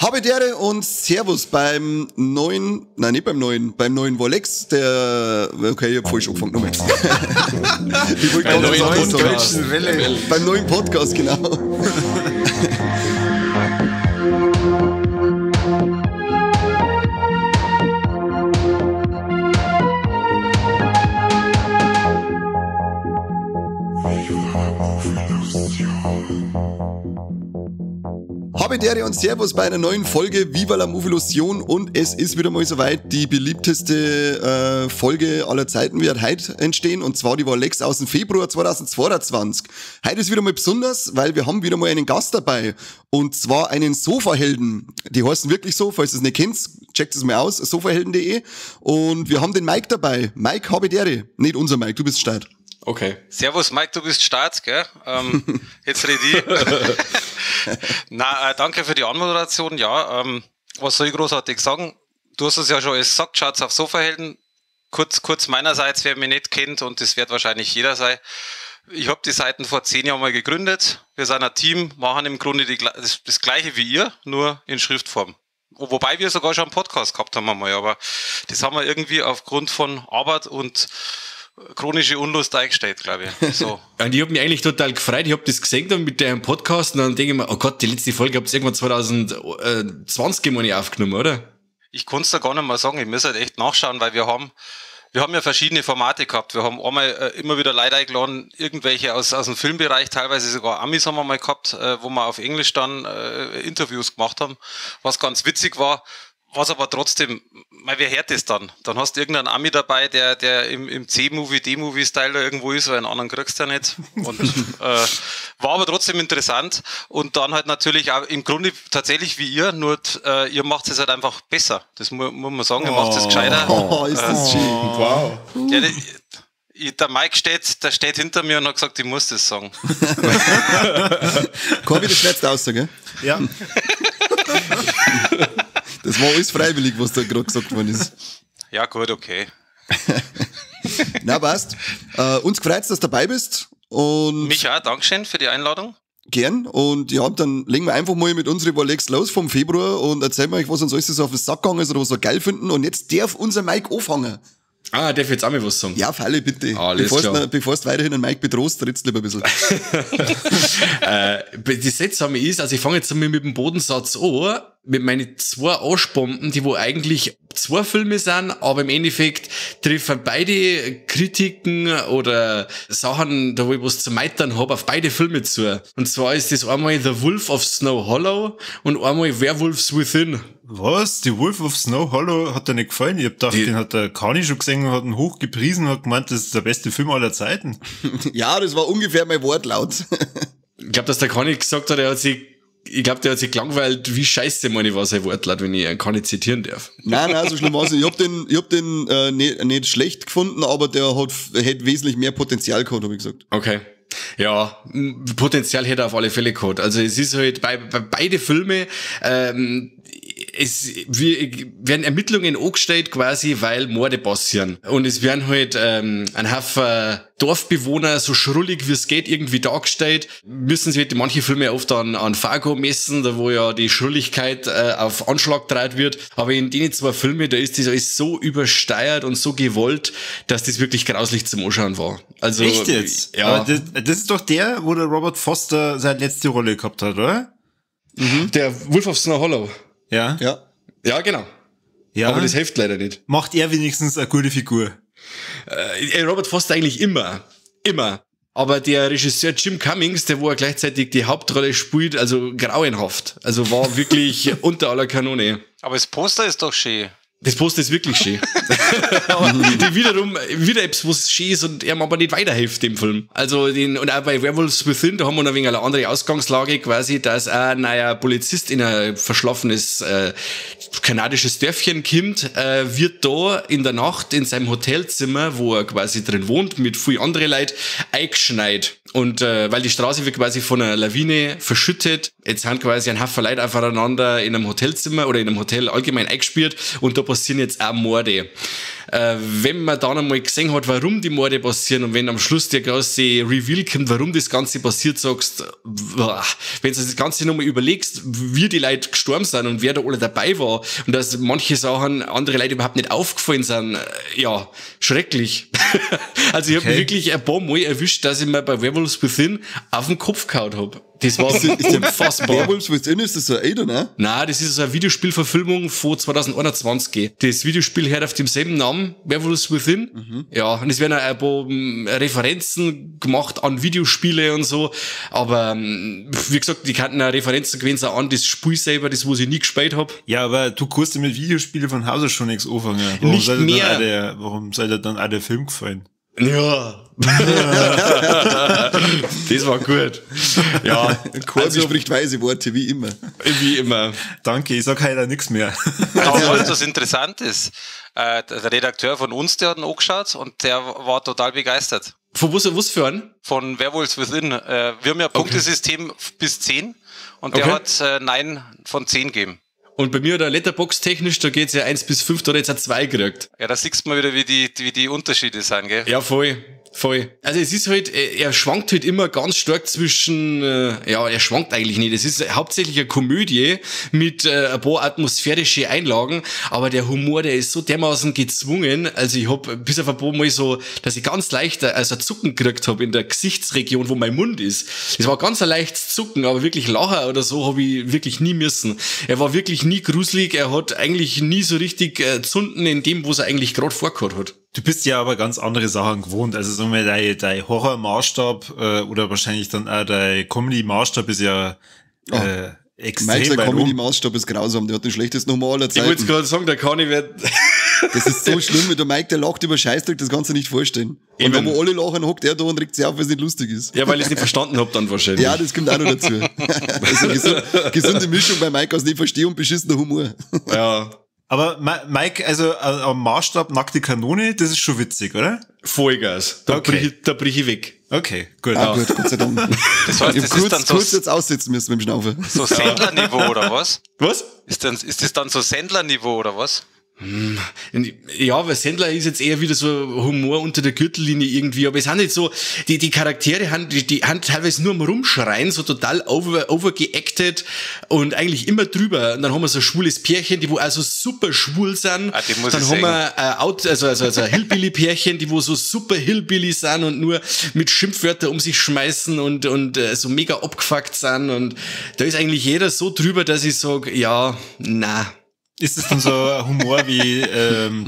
Habe Dere und Servus beim neuen, nein, nicht beim neuen, beim neuen Volex, der, okay, ich hab falsch angefangen, nochmal. Ich wollte ganz was anderes sagen. Welle. Beim neuen Podcast, genau. Habe Dere und Servus bei einer neuen Folge Viva la Movilusion und es ist wieder mal soweit, die beliebteste Folge aller Zeiten wird heute entstehen und zwar die Volex aus dem Februar 2022. Heute ist wieder mal besonders, weil wir haben wieder mal einen Gast dabei und zwar einen Sofahelden. Die heißen wirklich so, falls ihr es nicht kennt, checkt es mal aus, sofahelden.de und wir haben den Mike dabei. Mike, habe Dere, nicht unser Mike, du bist Start. Okay. Servus Mike, du bist Start, gell? Jetzt rede ich. Na, danke für die Anmoderation. Ja, was soll ich großartig sagen? Du hast es ja schon alles gesagt, schaut's auf Sofahelden. Kurz meinerseits, wer mich nicht kennt, und das wird wahrscheinlich jeder sein. Ich habe die Seiten vor 10 Jahren mal gegründet. Wir sind ein Team, machen im Grunde das Gleiche wie ihr, nur in Schriftform. Wobei wir sogar schon einen Podcast gehabt haben einmal, aber das haben wir irgendwie aufgrund von Arbeit und chronische Unlust eingestellt, glaube ich. So. Und ich habe mich eigentlich total gefreut. Ich habe das gesehen dann mit deinem Podcast und dann denke ich mir, oh Gott, die letzte Folge habt ihr irgendwann 2020 mal nicht aufgenommen, oder? Ich konnte es da gar nicht mal sagen. Ich muss halt echt nachschauen, weil wir haben ja verschiedene Formate gehabt. Wir haben einmal immer wieder Leute eingeladen, irgendwelche aus dem Filmbereich, teilweise sogar Amis haben wir mal gehabt, wo wir auf Englisch dann Interviews gemacht haben, was ganz witzig war. Was aber trotzdem, wer hört das dann? Dann hast du irgendeinen Ami dabei, der im C-Movie, D-Movie-Style da irgendwo ist, weil einen anderen kriegst du ja nicht. Und war aber trotzdem interessant. Und dann halt natürlich auch im Grunde tatsächlich wie ihr, nur ihr macht es halt einfach besser. Das muss man sagen, ihr macht es gescheiter. Oh, ist das schön. Wow. Ja, der Mike steht hinter mir und hat gesagt, ich muss das sagen. Corby, das letzte Aussage, gell? Ja. Das war alles freiwillig, was da gerade gesagt worden ist. Ja, gut, okay. Na, passt. Uns gefreut, dass du dabei bist. Und mich auch, Dankeschön für die Einladung. Gern. Und ja, dann legen wir einfach mal mit unseren Volex los vom Februar und erzählen wir euch, was uns alles so auf den Sack gegangen ist oder was wir geil finden. Und jetzt darf unser Mike anfangen. Ah, darf ich jetzt auch mal was sagen? Ja, Falle, bitte. Alles klar. Bevor du weiterhin einen Mike bedrohst, redst du lieber ein bisschen. Die Seltsame ist, also ich fange jetzt einmal mit dem Bodensatz an, mit meinen 2 Arschbomben, die wo eigentlich 2 Filme sind, aber im Endeffekt treffen beide Kritiken oder Sachen, da wo ich was zu meitern hab, auf beide Filme zu. Und zwar ist das einmal The Wolf of Snow Hollow und einmal Werewolves Within. Was? The Wolf of Snow Hollow hat dir nicht gefallen? Ich hab gedacht, den hat der Kani schon gesehen und hat ihn hochgepriesen und hat gemeint, das ist der beste Film aller Zeiten. Ja, das war ungefähr mein Wortlaut. Ich glaube, dass der Kani gesagt hat, der hat sich gelangweilt, wie scheiße meine ich war sein Wortlaut, wenn ich einen Kani zitieren darf. Nein, so schlimm war's nicht. Ich hab den nicht schlecht gefunden, aber der hätte wesentlich mehr Potenzial gehabt, hab ich gesagt. Okay. Ja, Potenzial hätte er auf alle Fälle gehabt. Also es ist halt bei beide Filme, es werden Ermittlungen angestellt quasi, weil Morde passieren. Und es werden halt ein Haufen Dorfbewohner so schrullig wie es geht irgendwie dargestellt. Müssen sich halt manche Filme oft an Fargo messen, da wo ja die Schrulligkeit auf Anschlag gedreht wird. Aber in den 2 Filmen, da ist das alles so übersteuert und so gewollt, dass das wirklich grauslich zum Anschauen war. Also, echt jetzt? Ja. Aber das ist doch der, wo der Robert Foster seine letzte Rolle gehabt hat, oder? Mhm. Der Wolf of Snow Hollow. Ja. Ja. Ja, genau. Ja. Aber das hilft leider nicht. Macht er wenigstens eine gute Figur? Robert Foster eigentlich immer. Immer. Aber der Regisseur Jim Cummings, der wo er gleichzeitig die Hauptrolle spielt, also grauenhaft. Also war wirklich unter aller Kanone. Aber das Poster ist doch schön. Das Poster ist wirklich schön. Aber die wiederum, wieder etwas, was schön ist und ihm aber nicht weiterhilft dem Film. Also und auch bei Werewolves Within, da haben wir noch ein wenig eine andere Ausgangslage quasi, dass ein neuer Polizist in ein verschlafenes kanadisches Dörfchen kommt, wird da in der Nacht in seinem Hotelzimmer, wo er quasi drin wohnt, mit viel anderen Leuten, eingeschneit. Und weil die Straße wird quasi von einer Lawine verschüttet. Jetzt sind quasi ein Haufen Leute aufeinander in einem Hotelzimmer oder in einem Hotel allgemein eingesperrt und da passieren jetzt auch Morde. Wenn man dann einmal gesehen hat, warum die Morde passieren und wenn am Schluss der große Reveal kommt, warum das Ganze passiert, sagst, wenn du das Ganze nochmal überlegst, wie die Leute gestorben sind und wer da alle dabei war und dass manche Sachen andere Leute überhaupt nicht aufgefallen sind, ja, schrecklich. Also ich habe mich wirklich ein paar Mal erwischt, dass ich mir bei Werewolves Within auf den Kopf gehauen hab. Das war unfassbar. Werewolves Within, ist das so ein Ada, ne? Nein, das ist so eine Videospielverfilmung von 2021. Das Videospiel hört auf demselben Namen, Werewolves Within. Mhm. Ja, und es werden auch ein paar Referenzen gemacht an Videospiele und so. Aber wie gesagt, die kannten auch Referenzen gewesen an das Spiel selber, das, wo ich nie gespielt hab. Ja, aber du kannst ja mit Videospielen von Haus aus schon nichts anfangen. Warum nicht mehr. Warum soll dir dann auch der Film gefallen? Ja. Das war gut. Ja. Corby also, spricht weise Worte, wie immer. Wie immer. Danke, ich sag heute auch nichts mehr. Aber weißt du, was interessant ist? Der Redakteur von uns, der hat ihn angeschaut und der war total begeistert. Von was für einen? Von Werewolves Within. Wir haben ja Punktesystem bis 10 und der hat 9 von 10 gegeben. Und bei mir der Letterboxd technisch, da geht's ja 1 bis 5, da hat jetzt auch 2 gekriegt. Ja, da siehst du mal wieder, wie die Unterschiede sind, gell? Ja, voll. Voll. Also es ist halt, er schwankt halt immer ganz stark zwischen, ja, er schwankt eigentlich nicht. Es ist hauptsächlich eine Komödie mit ein paar atmosphärische Einlagen, aber der Humor, der ist so dermaßen gezwungen. Also ich hab bis auf ein paar Mal so, dass ich ganz leicht also Zucken gekriegt hab in der Gesichtsregion, wo mein Mund ist. Es war ganz ein leichtes Zucken, aber wirklich Lachen oder so hab ich wirklich nie müssen. Er war wirklich nie gruselig, er hat eigentlich nie so richtig Zunden in dem, was er eigentlich gerade vorgehabt hat. Du bist ja aber ganz andere Sachen gewohnt. Also sagen wir, dein Horror-Maßstab oder wahrscheinlich dann auch dein Comedy-Maßstab ist ja extrem weit. Mein Comedy-Maßstab ist grausam, der hat den schlechtesten Humor aller Zeiten. Ich wollte es gerade sagen, der kann ich werden. Das ist so schlimm, mit der Mike, der lacht über Scheißdreck, das kannst du nicht vorstellen. Und wenn wo alle lachen, hockt er da und regt sich auf, weil es nicht lustig ist. Ja, weil ich es nicht verstanden hab dann wahrscheinlich. Ja, das kommt auch noch dazu. Also gesunde Mischung bei Mike aus nicht verstehen und beschissener Humor. Ja. Aber Mike, also am Maßstab nackte Kanone, das ist schon witzig, oder? Vollgas. Da brich ich weg. Okay, gut. Ah, gut, Gott sei Dank. Das heißt, das ist dann so kurz jetzt aussitzen müssen mit dem Schnaufer. So Sendlerniveau oder was? Was? Ist das dann so Sendlerniveau oder was? Ja, weil Sendler ist jetzt eher wieder so Humor unter der Gürtellinie irgendwie, aber es sind nicht so, die Charaktere haben, die haben teilweise nur am Rumschreien, so total overgeacted und eigentlich immer drüber. Und dann haben wir so ein schwules Pärchen, die wo also super schwul sind. Ah, die muss dann haben wir also ein Hillbilly-Pärchen, die wo so super Hillbilly sind und nur mit Schimpfwörter um sich schmeißen und so mega abgefuckt sind und da ist eigentlich jeder so drüber, dass ich sag, ja, na. Ist das dann so ein Humor wie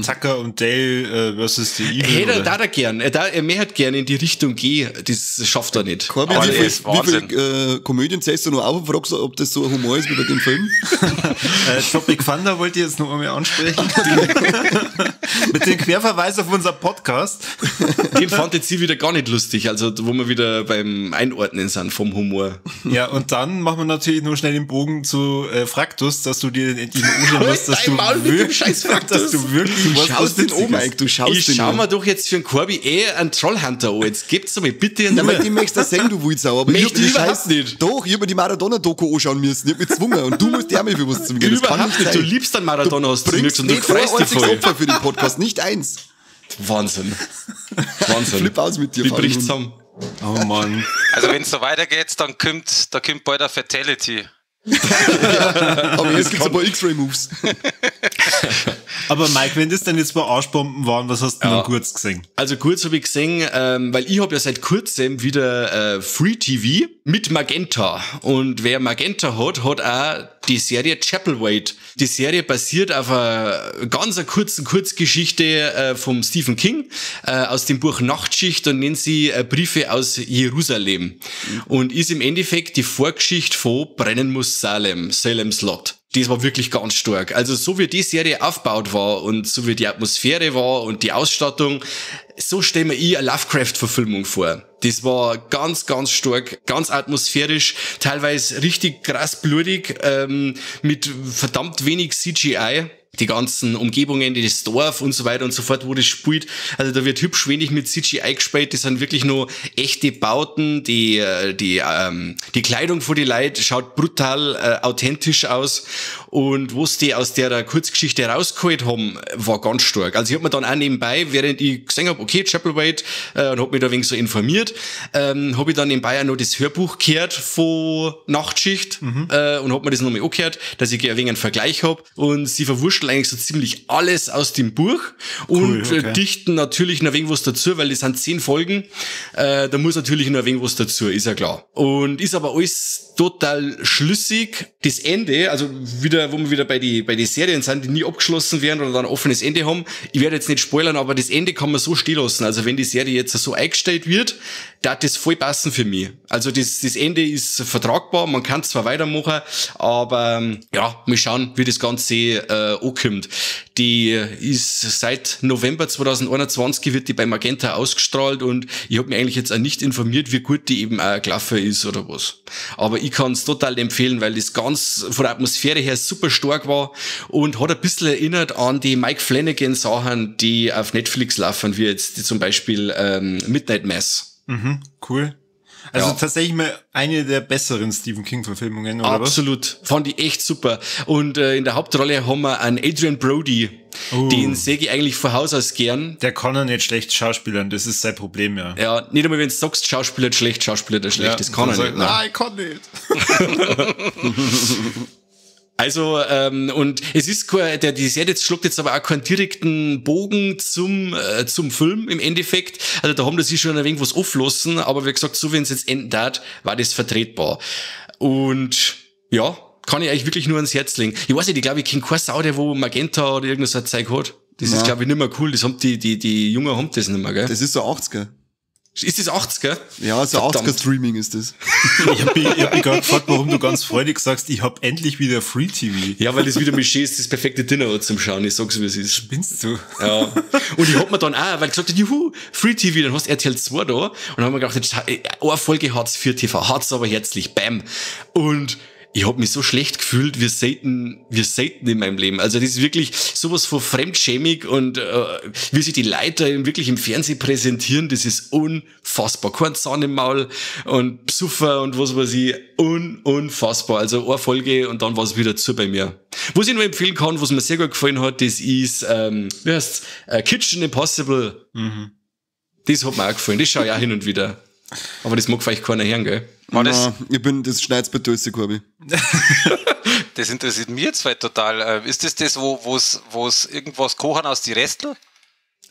Tucker und Dale versus the Evil? Hey, da er gern. Er möchte gern in die Richtung gehen. Das schafft er nicht. Corby, wie viel Komödien zählst du noch auf und fragst, ob das so ein Humor ist wie bei dem Film? Tropic Thunder wollte ich jetzt noch einmal ansprechen. Mit dem Querverweis auf unser Podcast. Den fand jetzt sie wieder gar nicht lustig, also wo wir wieder beim Einordnen sind vom Humor. Ja, und dann machen wir natürlich nur schnell den Bogen zu Fraktus, dass du dir den endlich mal anschauen musst. Dass du, dass du wirklich was schaust den an, Mike, du schaust ich den schau mir doch jetzt für einen Corby einen Trollhunter an. Jetzt gibt's doch mal bitte einen. Ja, die möchtest du sehen, du Wulsau. Aber ich überhaupt nicht. Doch, ich hab mir die Maradona-Doku anschauen müssen. Ich hab mich gezwungen. Und du musst ja mir für was zum gehen. Das kann nicht sein. Du liebst dann Maradona, hast du und du freust dich voll. Opfer für den Podcast, nicht eins. Wahnsinn. Wahnsinn. Flip aus mit dir. Die bricht zusammen. Oh Mann. Also wenn es so weitergeht, dann kommt bald eine Fatality. Ja, aber jetzt gibt's ein paar X-Ray-Moves. Aber Mike, wenn das denn jetzt bei Arschbomben waren, was hast du denn dann kurz gesehen? Also kurz habe ich gesehen, weil ich habe ja seit kurzem wieder Free TV mit Magenta. Und wer Magenta hat, hat auch die Serie Chapelwaite. Die Serie basiert auf einer ganz kurzen Kurzgeschichte vom Stephen King aus dem Buch Nachtschicht und nennt sie Briefe aus Jerusalem. Und ist im Endeffekt die Vorgeschichte von Brennen muss Salem, Salem's Lot. Das war wirklich ganz stark. Also so wie die Serie aufgebaut war und so wie die Atmosphäre war und die Ausstattung, so stelle mir ich eine Lovecraft-Verfilmung vor. Das war ganz, ganz stark, ganz atmosphärisch, teilweise richtig krass blutig, mit verdammt wenig CGI. Die ganzen Umgebungen, das Dorf und so weiter und so fort, wo das spielt. Also da wird hübsch wenig mit CGI gespielt. Das sind wirklich nur echte Bauten. Die Kleidung von die Leute schaut brutal authentisch aus. Und was die aus der Kurzgeschichte rausgeholt haben, war ganz stark. Also ich hab mir dann auch nebenbei, während ich gesehen hab, okay, Chapelwaite, und hab mich da ein wenig so informiert, hab ich dann nebenbei auch noch das Hörbuch gehört von Nachtschicht, und hab mir das nochmal angehört, dass ich ein wenig einen Vergleich hab. Und sie verwurschteln eigentlich so ziemlich alles aus dem Buch und cool, okay. Dichten natürlich noch ein wenig was dazu, weil das sind 10 Folgen. Da muss natürlich noch ein wenig was dazu, ist ja klar. Und ist aber alles total schlüssig. Das Ende, also wieder, wo wir wieder bei die Serien sind, die nie abgeschlossen werden oder dann ein offenes Ende haben. Ich werde jetzt nicht spoilern, aber das Ende kann man so stehen lassen. Also wenn die Serie jetzt so eingestellt wird, da das voll passen für mich. Also das Ende ist vertragbar, man kann zwar weitermachen, aber ja, mal schauen, wie das Ganze ankommt. Die ist seit November 2021 wird die bei Magenta ausgestrahlt und ich habe mich eigentlich jetzt auch nicht informiert, wie gut die eben auch gelaufen ist oder was. Aber ich kann es total empfehlen, weil das ganz von der Atmosphäre her super stark war und hat ein bisschen erinnert an die Mike Flanagan Sachen, die auf Netflix laufen, wie jetzt zum Beispiel Midnight Mass. Mhm, cool. Also ja. Tatsächlich mal eine der besseren Stephen King-Verfilmungen, oder? Absolut. Was? Fand ich echt super. Und in der Hauptrolle haben wir einen Adrian Brody. Oh. Den sehe ich eigentlich von Haus aus gern. Der kann ja nicht schlecht schauspielern, das ist sein Problem, ja. Ja, nicht einmal, wenn du sagst, Schauspieler schlecht, Schauspieler schlecht, ja, das kann er nicht. Nein, ich kann nicht. Also, und es ist kein, die Serie jetzt schlägt jetzt aber auch keinen direkten Bogen zum Film im Endeffekt. Also da haben sie schon ein wenig was aufgelassen, aber wie gesagt, so wie es jetzt enden hat, war das vertretbar. Und ja, kann ich eigentlich wirklich nur ans Herz legen. Ich weiß nicht, ich glaube, ich kenne keine Sau, der wo Magenta oder irgendein so ein Zeug hat. Das ist, glaube ich, nicht mehr cool. Das haben die Jungen haben das nicht mehr, gell? Das ist so 80er. Ist das 80er? Ja, so 80er Streaming ist das. Ich hab mich gerade gefragt, warum du ganz freudig sagst, ich hab endlich wieder Free TV. Ja, weil das wieder mit schön ist, das perfekte Dinner zum Schauen. Ich sag's, wie es ist. Spinnst du? Ja. Und ich hab mir dann auch, weil ich gesagt hab, juhu, Free TV, dann hast du RTL 2 da. Und dann haben wir gedacht, jetzt, eine Folge Hartz IV TV, hat's aber herzlich, bam. Und ich hab mich so schlecht gefühlt, wie selten in meinem Leben. Also das ist wirklich sowas von fremdschämig und wie sich die Leute wirklich im Fernsehen präsentieren, das ist unfassbar. Kein Zahn im Maul und Psuffer und was weiß ich, unfassbar. Also eine Folge und dann war es wieder zu bei mir. Was ich nur empfehlen kann, was mir sehr gut gefallen hat, das ist, wie heißt's? Kitchen Impossible. Mhm. Das hat mir auch gefallen, das schaue ich auch hin und wieder. Aber das mag vielleicht keiner hören, gell? Na, ich bin das Schneid's-Bedösse, Corby. Das interessiert mich jetzt halt total. Ist das das, wo's irgendwas kochen aus die Restel?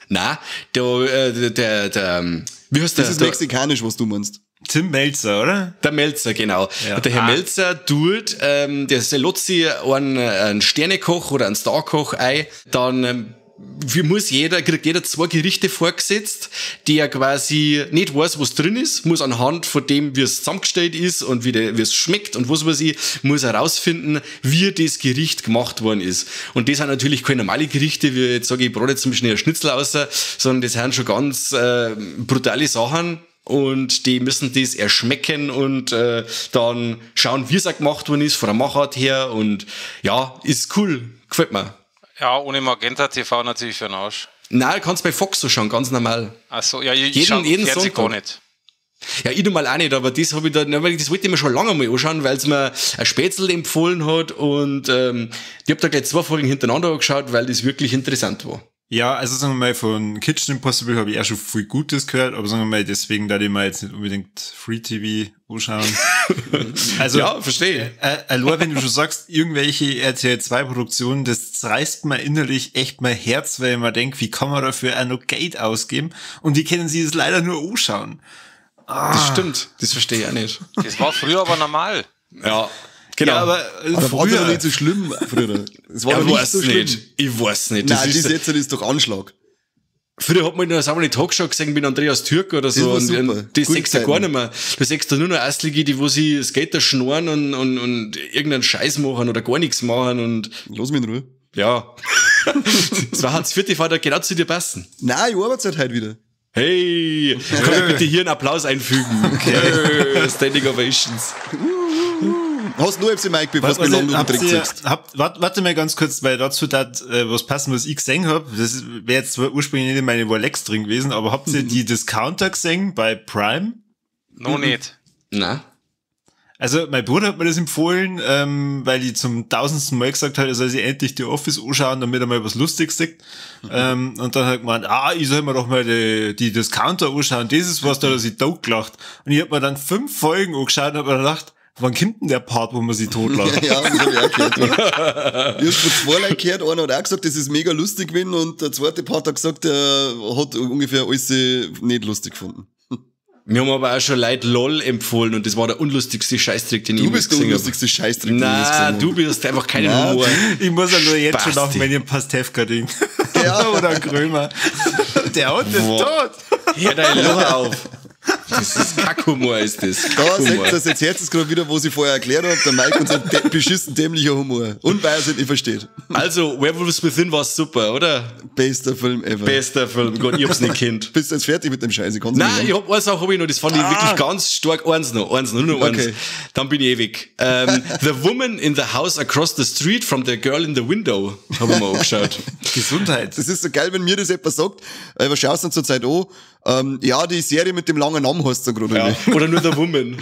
Nein, der wie heißt der? Das ist mexikanisch, was du meinst. Tim Mälzer, oder? Der Mälzer, genau. Ja. Der Herr Mälzer tut, der lässt sich einen Sternekoch oder einen Starkoch ein, dann muss jeder, kriegt jeder 2 Gerichte vorgesetzt, die er quasi nicht weiß, was drin ist, muss anhand von dem, wie es zusammengestellt ist und wie es schmeckt und was weiß ich, muss er rausfinden, wie das Gericht gemacht worden ist. Und das sind natürlich keine normale Gerichte, wie jetzt sage ich, ich brate jetzt zum Beispiel ein Schnitzel raus, sondern das sind schon ganz brutale Sachen. Und die müssen das erschmecken und dann schauen, wie es auch gemacht worden ist, von der Machart her. Und ja, ist cool, gefällt mir. Ja, ohne Magenta TV natürlich für den Arsch. Nein, kannst bei Fox so schauen, ganz normal. Ach so, ja, ich schaue Fernsehen gar nicht. Ja, ich normal auch nicht, aber das habe ich dann, das wollte ich mir schon lange mal anschauen, weil es mir ein Spätzl empfohlen hat und ich habe da gleich 2 Folgen hintereinander angeschaut, weil das wirklich interessant war. Ja, also sagen wir mal, von Kitchen Impossible habe ich auch schon viel Gutes gehört, aber sagen wir mal, deswegen da ich mir jetzt nicht unbedingt Free TV anschauen. Also, ja, verstehe. Allein, wenn du schon sagst, irgendwelche RTL 2 Produktionen, das zerreißt mir innerlich echt mein Herz, weil ich mir denke, wie kann man dafür auch noch Geld ausgeben? Und die können sich das leider nur anschauen. Ah. Das stimmt, das verstehe ich auch nicht. Das war früher aber normal. Ja. Genau. Ja, aber früher war doch nicht so schlimm. Früher. Es war doch nicht so schlimm. Ich weiß nicht. Nein, das jetzt ist doch Anschlag. Früher hat man in der Talkshow gesehen mit Andreas Türk oder so. Das war super. Und das siehst du gar nicht mehr. Du siehst da nur noch Aslige, die wo sie Skater schnorren und irgendeinen Scheiß machen oder gar nichts machen. Und lass mich in Ruhe. Ja. Das war Hans Vierte, war da genau zu dir passen. Nein, ich arbeite halt heute wieder. Hey, kann ich bitte hier einen Applaus einfügen? Okay. Standing Ovations. Hast du FC Mike, bevor du mir lang durch den Dreck ziehst? Warte mal ganz kurz, weil dazu dat, was passen, was ich gesehen hab. Das wäre jetzt zwar ursprünglich nicht in meine Warlex drin gewesen, aber habt ihr die Discounter gesehen bei Prime? Noch nicht. Na. Also, mein Bruder hat mir das empfohlen, weil ich zum 1000. Mal gesagt habe, er soll sich endlich die Office anschauen, damit er mal was Lustiges sieht. Und dann hat er gemeint, ich soll mir doch mal die Discounter anschauen, das ist was, da hat er sich totgelacht. Und ich hab mir dann 5 Folgen angeschaut und hab mir gedacht, wann kommt denn der Part, wo man sich totlacht? Ja, das hab ich auch gehört. Ich hab von 2 Leuten gehört, einer hat auch gesagt, das ist mega lustig gewesen, und der zweite Part hat gesagt, er hat ungefähr alles nicht lustig gefunden. Mir haben aber auch schon Leute LOL empfohlen und das war der unlustigste Scheißtrick, den ich jemals gesehen habe. Du bist der unlustigste Scheißtrick, den ich jemals gesehen habe. Nein, du bist einfach keinen Humor. Ich muss ja nur jetzt schon lachen, wenn ich einen Pastewka ding. Ja. Oder einen Krömer. Der Hund ist tot. Hör dein Loch auf. Das ist Kackhumor, ist das. Da seht ihr das jetzt, hört es gerade wieder, was ich vorher erklärt habe. Der Mike und sein beschissen dämlicher Humor. Und weil er es nicht versteht. Also, Werewolves Within war super, oder? Bester Film ever. Bester Film. Gott, ich hab's nicht kennt. Bist du jetzt fertig mit dem Scheiß? Ich kann's Nein, nicht. Ich hab eins auch, hab ich noch. Das fand ich wirklich ganz stark. Eins noch, nur noch eins. Okay. Dann bin ich ewig. The Woman in the House Across the Street from the Girl in the Window habe ich mir angeschaut. Gesundheit. Das ist so geil, wenn mir das jemand sagt. Was schaust du denn zurzeit an? Ja, die Serie mit dem langen Namen heißt da gerade. Ja. Oder nur The Woman.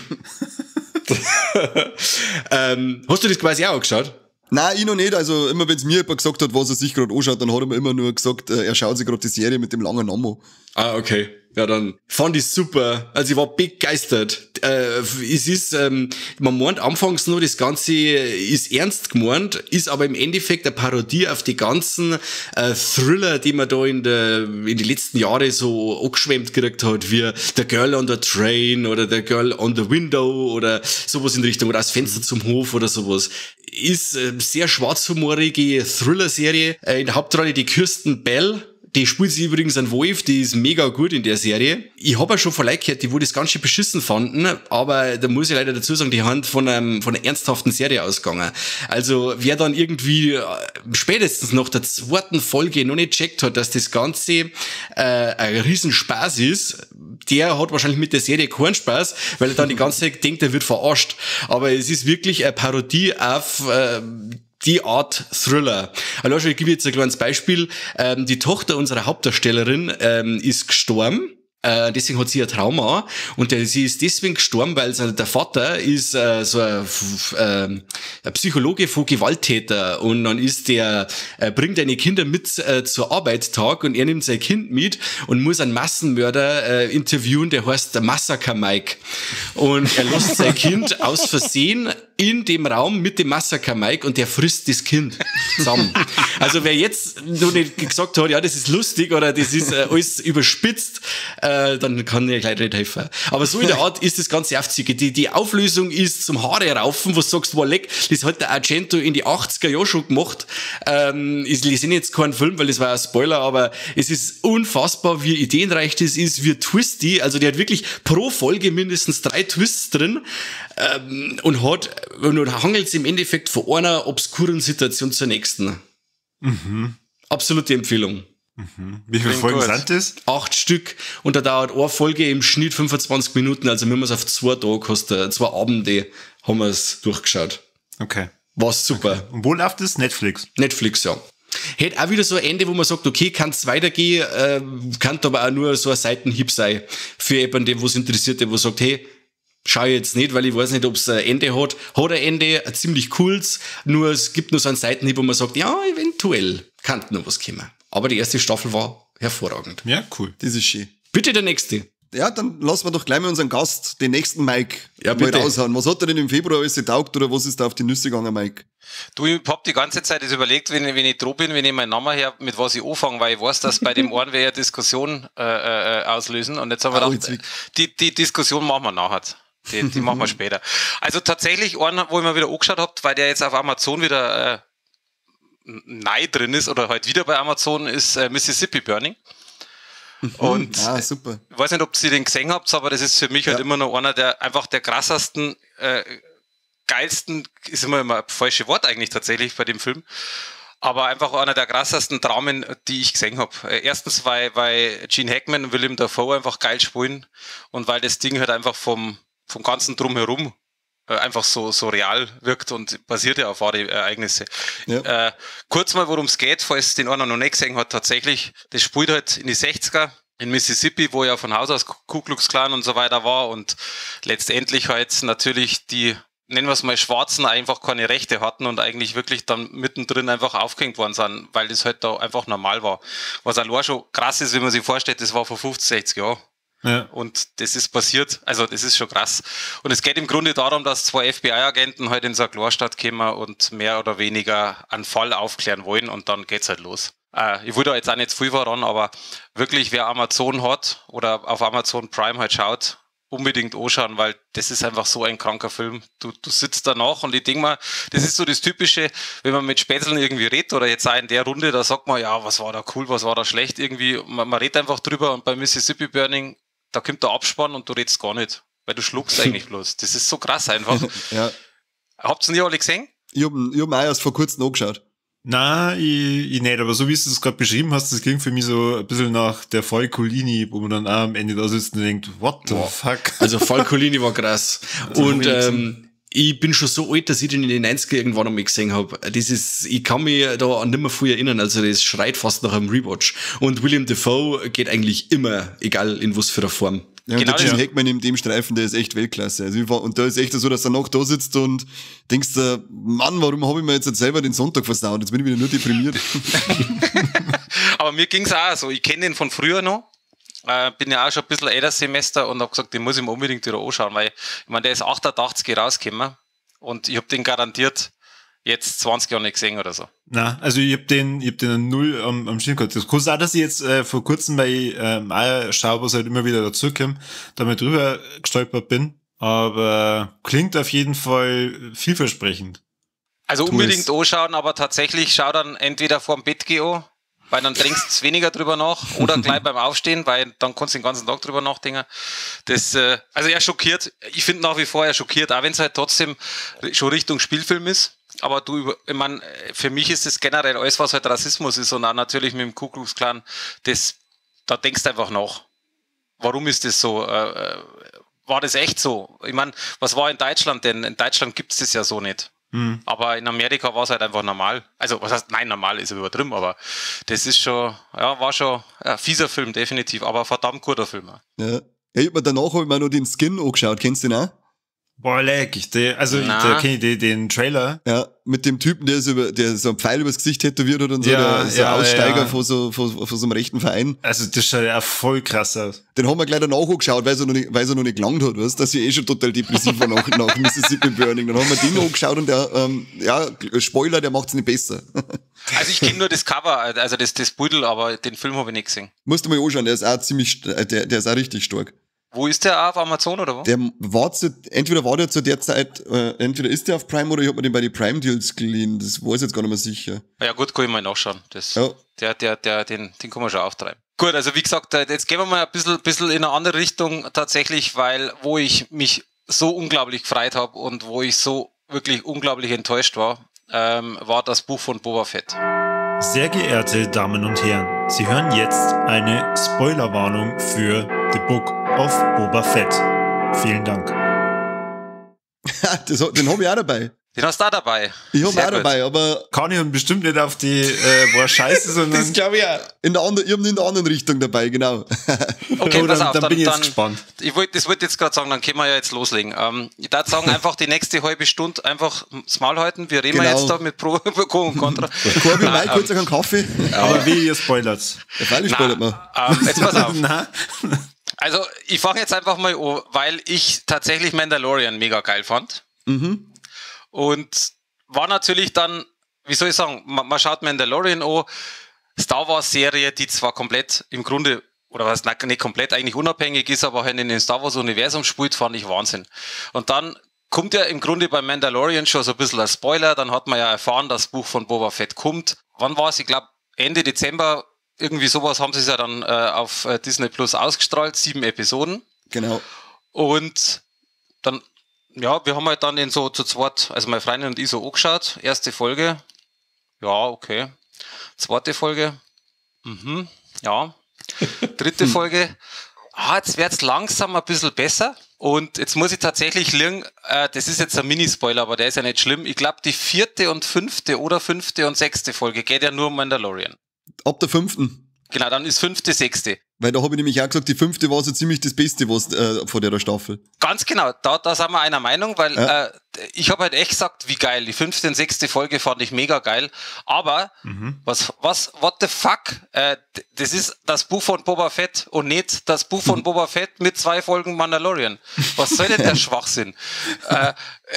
Hast du das quasi auch angeschaut? Nein, ich noch nicht. Also immer wenn es mir jemand gesagt hat, was er sich gerade anschaut, dann hat er mir immer nur gesagt, er schaut sich gerade die Serie mit dem langen Namen an. Ah, okay. Ja, dann fand ich super. Also ich war begeistert. Es ist, man meint anfangs nur, das Ganze ist ernst gemeint, ist aber im Endeffekt eine Parodie auf die ganzen Thriller, die man da in die letzten Jahre so angeschwemmt gekriegt hat, wie The Girl on the Train oder The Girl on the Window oder sowas in Richtung, oder das Fenster zum Hof oder sowas. Ist sehr schwarzhumorige Thriller-Serie. In der Hauptrolle die Kirsten Bell. Die spielt sich übrigens einen Wolf, die ist mega gut in der Serie. Ich hab ja schon von Leuten gehört, die wo das ganz schön beschissen fanden, aber da muss ich leider dazu sagen, die haben von einer ernsthaften Serie ausgegangen. Also wer dann irgendwie spätestens nach der zweiten Folge noch nicht checkt hat, dass das Ganze ein Riesenspaß ist, der hat wahrscheinlich mit der Serie keinen Spaß, weil er dann die ganze Zeit denkt, er wird verarscht. Aber es ist wirklich eine Parodie auf die Art Thriller. Also ich gebe jetzt ein kleines Beispiel. Die Tochter unserer Hauptdarstellerin ist gestorben. Deswegen hat sie ein Trauma. Und sie ist deswegen gestorben, weil der Vater ist so ein Psychologe von Gewalttäter. Und dann ist der, bringt seine Kinder mit zur Arbeitstag und er nimmt sein Kind mit und muss einen Massenmörder interviewen, der heißt Massacre Mike. Und er lässt sein Kind aus Versehen in dem Raum mit dem Massacre Mike und der frisst das Kind zusammen. Also wer jetzt noch nicht gesagt hat, ja, das ist lustig oder das ist alles überspitzt, dann kann ich leider nicht helfen. Aber so in der Art ist das Ganze aufzügig. Die Auflösung ist zum Haare raufen, wo du sagst, boah, leck, das hat der Argento in die 80er Jahre schon gemacht. Ich sehe jetzt keinen Film, weil das war ein Spoiler, aber es ist unfassbar, wie ideenreich das ist, wie twisty. Also der hat wirklich pro Folge mindestens 3 Twists drin, und hangelt es im Endeffekt von einer obskuren Situation zur nächsten. Mhm. Absolute Empfehlung. Mhm. Wie viele Folgen sind das? 8 Stück. Und da dauert eine Folge im Schnitt 25 Minuten. Also wir haben es auf 2 Tage, 2 Abende haben wir es durchgeschaut. Okay. War super. Okay. Und wo läuft das? Netflix? Netflix, ja. Hätte auch wieder so ein Ende, wo man sagt, okay, kann's weitergehen, kann aber auch nur so ein Seitenhieb sein für jemanden, der was interessiert, der wo sagt, hey, schau ich jetzt nicht, weil ich weiß nicht, ob's ein Ende hat. Hat ein Ende, ein ziemlich cooles, nur es gibt nur so einen Seitenhieb, wo man sagt, ja, eventuell kann noch was kommen. Aber die erste Staffel war hervorragend. Ja, cool. Das ist schön. Bitte der nächste. Ja, dann lassen wir doch gleich mal unseren Gast, den nächsten Mike, ja, mal raushauen. Was hat er denn im Februar alles getaugt oder was ist da auf die Nüsse gegangen, Mike? Du, ich hab die ganze Zeit das überlegt, wenn ich dran bin, wenn ich meinen Namen her, mit was ich anfange, weil ich weiß, dass bei dem einen wir ja Diskussion auslösen. Und jetzt haben wir gedacht, die Diskussion machen wir nachher. Die machen wir später. Also tatsächlich einen, wo ich mir wieder angeschaut habe, weil der jetzt auf Amazon wieder neu drin ist oder halt wieder bei Amazon ist, Mississippi Burning. Und super. Ich weiß nicht, ob ihr den gesehen habt, aber das ist für mich halt immer noch einer der einfach der krassesten, geilsten, ist immer ein falsches Wort eigentlich tatsächlich bei dem Film, aber einfach einer der krassesten Dramen, die ich gesehen habe. Erstens, weil Gene Hackman und Willem Dafoe einfach geil spielen und weil das Ding halt einfach vom ganzen Drumherum einfach so real wirkt und basiert ja auf wahre Ereignisse. Ja. Kurz mal, worum es geht, falls den einer noch nicht gesehen hat, tatsächlich, das spielt halt in die 60er in Mississippi, wo ja von Haus aus Ku Klux Klan und so weiter war und letztendlich halt natürlich die, nennen wir es mal, Schwarzen einfach keine Rechte hatten und eigentlich wirklich dann mittendrin einfach aufgehängt worden sind, weil das halt da einfach normal war. Was allein schon krass ist, wenn man sich vorstellt, das war vor 50, 60 Jahren. Ja. Und das ist passiert, also das ist schon krass. Und es geht im Grunde darum, dass zwei FBI-Agenten halt in so eine Kleinstadt kommen und mehr oder weniger einen Fall aufklären wollen und dann geht's halt los. Ich will da jetzt auch nicht zu viel voran, aber wirklich, wer Amazon hat oder auf Amazon Prime halt schaut, unbedingt anschauen, weil das ist einfach so ein kranker Film. Du sitzt danach und ich denke mal, das ist so das Typische, wenn man mit Spätzeln irgendwie redet oder jetzt auch in der Runde, da sagt man, ja, was war da cool, was war da schlecht irgendwie. Man redet einfach drüber und bei Mississippi Burning, da kommt der Abspann und du redest gar nicht, weil du schluckst eigentlich bloß. Das ist so krass einfach. Ja. Habt ihr ihn alle gesehen? Ich hab ihn auch erst vor kurzem angeschaut. Nein, ich nicht, aber so wie du es gerade beschrieben hast, das klingt für mich so ein bisschen nach der Falcolini, wo man dann auch am Ende da sitzt und denkt, what the fuck? Also Falcolini war krass. Und ich bin schon so alt, dass ich den in den 90er irgendwann einmal gesehen habe. Das ist, ich kann mich da an nimmer früh erinnern, also das schreit fast nach einem Rewatch. Und William Dafoe geht eigentlich immer, egal in was für einer Form. Ja, und genau, der Gene Hackman in dem Streifen, der ist echt Weltklasse. Also und da ist echt so, dass er noch da sitzt und denkst, Mann, warum habe ich mir jetzt selber den Sonntag versaut? Jetzt bin ich wieder nur deprimiert. Aber mir ging's auch so. Ich kenne den von früher noch. Bin ja auch schon ein bisschen älter Semester und habe gesagt, den muss ich mir unbedingt wieder anschauen, weil ich meine, der ist 88 rausgekommen und ich habe den garantiert jetzt 20 Jahre nicht gesehen oder so. Na, also ich hab den null am Schirm gehabt. Das kann auch, dass ich jetzt vor kurzem bei schaue, was halt immer wieder dazukommt, da mal drüber gestolpert bin, aber klingt auf jeden Fall vielversprechend. Also unbedingt anschauen, aber tatsächlich schau dann entweder vorm Bett geh an, weil dann trinkst du weniger drüber nach oder gleich beim Aufstehen, weil dann kannst du den ganzen Tag drüber nachdenken. Das, also er schockiert, ich finde nach wie vor, er schockiert, auch wenn es halt trotzdem schon Richtung Spielfilm ist. Aber du, ich meine, für mich ist es generell alles, was halt Rassismus ist und auch natürlich mit dem Ku Klux Klan, das, da denkst du einfach nach. Warum ist das so? War das echt so? Ich meine, was war in Deutschland denn? In Deutschland gibt es das ja so nicht. Mhm. Aber in Amerika war es halt einfach normal. Also, was heißt, nein, normal ist übertrieben, aber das ist schon, ja, war schon ein fieser Film, definitiv, aber verdammt guter Film. Ja. Ich hab mir danach hab ich mir noch den Skin angeschaut, kennst du den auch? Boah, leck, da kenne ich den Trailer. Ja, mit dem Typen, der so einen Pfeil übers Gesicht tätowiert hat und so, ja, der so ein Aussteiger ja. von so einem rechten Verein. Also das schaut ja voll krass aus. Den haben wir gleich danach angeschaut, weil es noch nicht gelangt hat, weißt, dass ich eh schon total depressiv war nach Mississippi Burning. Dann haben wir den angeschaut und der, Spoiler, der macht's nicht besser. Also ich kenne nur das Cover, also das Beutel, aber den Film habe ich nicht gesehen. Musst du mal anschauen, der ist auch ziemlich, der ist auch richtig stark. Wo ist der auf Amazon oder wo? Der war entweder war der zu der Zeit, entweder ist der auf Prime oder ich hab mir den bei den Prime Deals geliehen. Das weiß ich jetzt gar nicht mehr sicher. Ja gut, kann ich mal nachschauen. Das, ja. Den kann man schon auftreiben. Gut, also wie gesagt, jetzt gehen wir mal ein bisschen in eine andere Richtung tatsächlich, weil wo ich mich so unglaublich gefreut habe und wo ich so wirklich unglaublich enttäuscht war, war das Buch von Boba Fett. Sehr geehrte Damen und Herren, Sie hören jetzt eine Spoilerwarnung für The Book of Boba Fett. Vielen Dank. Den hab ich auch dabei. Den hast du auch dabei. Ich hab auch dabei, aber... Kann ich bestimmt nicht auf die war scheiße, sondern... Das glaube ich auch. Ich hab ihn in der anderen Richtung dabei, genau. Okay, pass auf. Dann bin ich jetzt gespannt. Ich wollte jetzt gerade sagen, dann können wir ja jetzt loslegen. Ich würde sagen, einfach die nächste halbe Stunde einfach das Maul halten. Wir reden jetzt da mit Pro und Contra. Corby, Mike, kurz einen Kaffee. Aber wie ihr spoilert. Ja, freilich spoilert man. Jetzt pass auf. Nein. Also, ich fange jetzt einfach mal an, weil ich tatsächlich Mandalorian mega geil fand. Mhm. Und war natürlich dann, wie soll ich sagen, man schaut Mandalorian an, Star Wars Serie, die zwar komplett im Grunde, oder was, nicht komplett eigentlich unabhängig ist, aber halt in dem Star Wars Universum spielt, fand ich Wahnsinn. Und dann kommt ja im Grunde bei Mandalorian schon so ein bisschen ein Spoiler, dann hat man ja erfahren, dass das Buch von Boba Fett kommt. Wann war es? Ich glaube Ende Dezember, irgendwie sowas haben sie es ja dann auf Disney Plus ausgestrahlt, 7 Episoden. Genau. Und dann, ja, wir haben halt dann den so zu zweit, also meine Freundin und ich so angeschaut. Erste Folge, ja, okay. Zweite Folge, ja. Dritte Folge, jetzt wird's langsam ein bisschen besser. Und jetzt muss ich tatsächlich lügen, das ist jetzt ein Mini-Spoiler, aber der ist ja nicht schlimm. Ich glaube, die 4. und 5. oder 5. und 6. Folge geht ja nur um Mandalorian. Ab der 5. Genau, dann ist 5., 6. Weil da habe ich nämlich auch gesagt, die 5. war so ziemlich das Beste was, von der Staffel. Ganz genau, da sind wir einer Meinung, weil ja. Ich habe halt echt gesagt, wie geil. Die 5. und 6. Folge fand ich mega geil. Aber what the fuck? Das ist das Buch von Boba Fett und nicht das Buch von Boba Fett mit 2 Folgen Mandalorian. Was soll denn der Schwachsinn?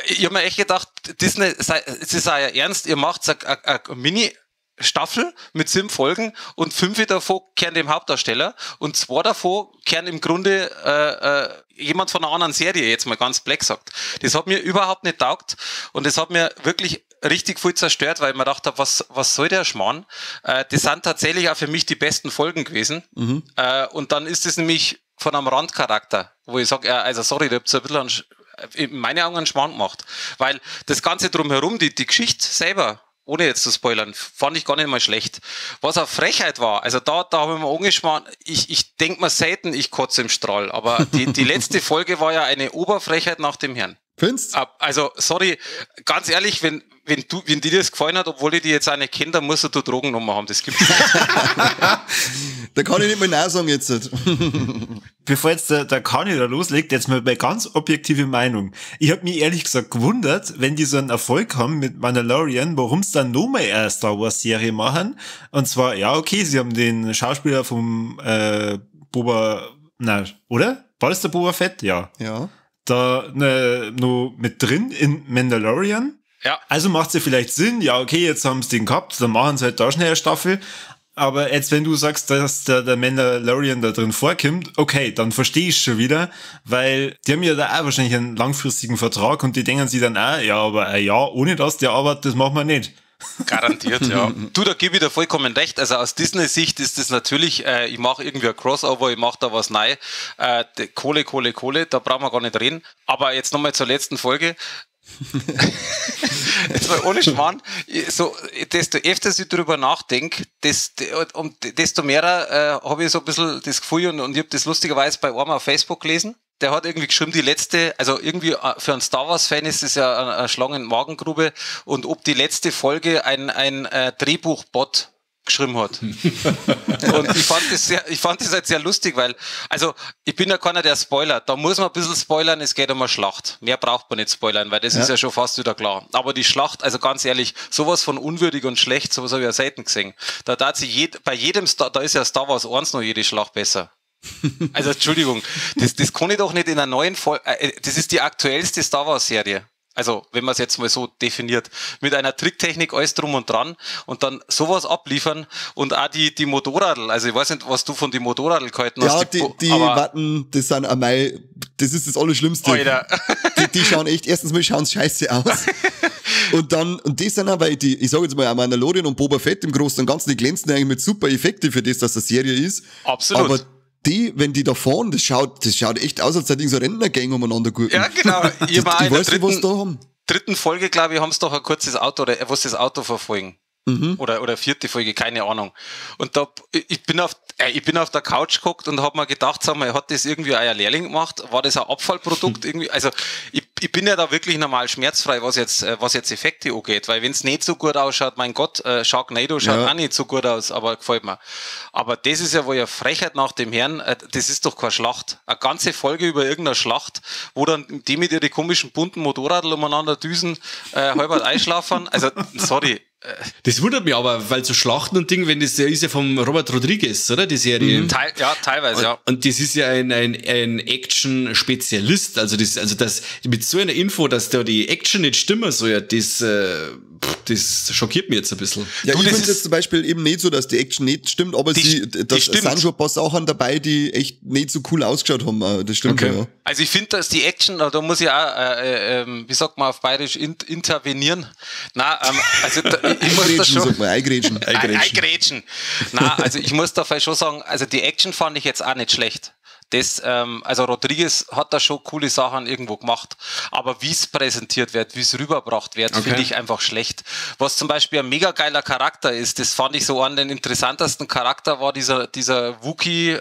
Ich habe mir echt gedacht, Disney, es ist ja ernst, ihr macht eine Mini- Staffel mit 7 Folgen und 5 davon kehren dem Hauptdarsteller und 2 davon kehren im Grunde jemand von einer anderen Serie, jetzt mal ganz black gesagt. Das hat mir überhaupt nicht taugt und das hat mir wirklich richtig viel zerstört, weil ich mir gedacht habe, was soll der Schmarrn? Das sind tatsächlich auch für mich die besten Folgen gewesen. Mhm. Und dann ist es nämlich von einem Randcharakter, wo ich sage, also sorry, da habt ihr ein bisschen in meinen Augen einen Schmarrn gemacht. Weil das Ganze drumherum, die Geschichte selber, ohne jetzt zu spoilern, fand ich gar nicht mal schlecht. Was eine Frechheit war, also da habe ich mir angeschmarrn, ich denke mir selten, ich kotze im Strahl, aber die letzte Folge war ja eine Oberfrechheit nach dem Herrn. Findest? Also, sorry, ganz ehrlich, wenn dir das gefallen hat, obwohl ich die jetzt auch nicht kenne, dann musst du Drogennummer haben, das gibt's nicht. Da kann ich nicht mal Nein sagen jetzt. Bevor jetzt der Kani da loslegt, jetzt mal bei ganz objektive Meinung. Ich habe mich ehrlich gesagt gewundert, wenn die so einen Erfolg haben mit Mandalorian, warum sie dann nochmal eine Star Wars Serie machen. Und zwar, ja, okay, sie haben den Schauspieler vom Boba, na, oder? War das der Boba Fett? Ja. Ja. Da noch mit drin in Mandalorian. Ja. Also macht es ja vielleicht Sinn, ja, okay, jetzt haben sie den gehabt, dann machen sie halt da schnell eine Staffel. Aber jetzt, wenn du sagst, dass der Mandalorian da drin vorkommt, okay, dann verstehe ich schon wieder, weil die haben ja da auch wahrscheinlich einen langfristigen Vertrag und die denken sich dann auch, ja, aber ein Jahr ohne das, der Arbeit, das machen wir nicht. Garantiert, ja. Du, da gebe ich dir vollkommen recht. Also aus Disney-Sicht ist das natürlich, ich mache irgendwie ein Crossover, ich mache da was neu. Kohle, Kohle, Kohle, da brauchen wir gar nicht reden. Aber jetzt nochmal zur letzten Folge. Jetzt mal ohne Schmarrn, so, desto öfter ich darüber nachdenke, desto mehr habe ich so ein bisschen das Gefühl, und ich habe das lustigerweise bei einem auf Facebook gelesen, der hat irgendwie geschrieben, die letzte, also irgendwie für einen Star Wars-Fan ist es ja eine Schlange in Magengrube, und ob die letzte Folge ein Drehbuchbot geschrieben hat. Und ich fand das halt sehr lustig, weil, also ich bin ja keiner, der spoilert. Da muss man ein bisschen spoilern, es geht um eine Schlacht. Mehr braucht man nicht spoilern, weil das ist ja schon fast wieder klar. Aber die Schlacht, also ganz ehrlich, sowas von unwürdig und schlecht, sowas habe ich ja selten gesehen. Da tat sich bei jedem Star, da ist ja Star Wars 1 noch jede Schlacht besser. Also Entschuldigung, das kann ich doch nicht in einer neuen Folge, das ist die aktuellste Star Wars Serie. Also, wenn man es jetzt mal so definiert, mit einer Tricktechnik, alles drum und dran und dann sowas abliefern und auch die Motorradl, also ich weiß nicht, was du von den Motorradl gehalten hast. Ja, die Watten, das sind einmal, das ist das Allerschlimmste. Alter. Die schauen echt, erstens mal schauen sie scheiße aus. Und dann, und das sind auch, weil die, ich sag jetzt mal, auch Mandalorian und Boba Fett im Großen und Ganzen, die glänzen eigentlich mit super Effekte für das, dass das Serie ist. Absolut. Aber die, wenn die da fahren, das schaut echt aus, als hätten so Rentnergang umeinander gurken. Ja, genau. Ich weiß nicht, was da haben. Dritten Folge, glaube ich, haben sie doch ein kurzes Auto, oder was das Auto verfolgen. Mhm. Oder vierte Folge, keine Ahnung. Und da, ich bin auf der Couch geguckt und hab mir gedacht, sag mal, hat das irgendwie euer Lehrling gemacht? War das ein Abfallprodukt irgendwie? Also, ich bin ja da wirklich normal schmerzfrei, was jetzt Effekte angeht, weil wenn es nicht so gut ausschaut, mein Gott, Sharknado schaut auch nicht so gut aus, aber gefällt mir. Aber das ist ja wohl eine Frechheit nach dem Herrn, das ist doch keine Schlacht. Eine ganze Folge über irgendeine Schlacht, wo dann die mit ihren komischen bunten Motorradl umeinander düsen, halbert einschlafen. Also, sorry. Das wundert mich aber, weil so Schlachten und Ding, wenn das ist ja vom Robert Rodriguez, oder? Die Serie. Mhm. Ja, teilweise, ja. Und das ist ja ein Action-Spezialist. Also das, mit so einer Info, dass da die Action nicht stimmen soll, ja, das schockiert mich jetzt ein bisschen. Ja, ich finde es zum Beispiel eben nicht so, dass die Action nicht stimmt, aber da sind schon ein paar Sachen dabei, die echt nicht so cool ausgeschaut haben. Das stimmt, okay. Ja. Also ich finde, dass die Action, da muss ich auch, wie sagt man auf Bayerisch, intervenieren. Nein, also da, ich muss da schon... Sagt man, eingrätschen. Eingrätschen. Nein, also ich muss da schon sagen, also die Action fand ich jetzt auch nicht schlecht. Das, also Rodriguez hat da schon coole Sachen irgendwo gemacht, aber wie es präsentiert wird, wie es rübergebracht wird, okay, finde ich einfach schlecht. Was zum Beispiel ein mega geiler Charakter ist, das fand ich so an den interessantesten Charakter war dieser Wookiee,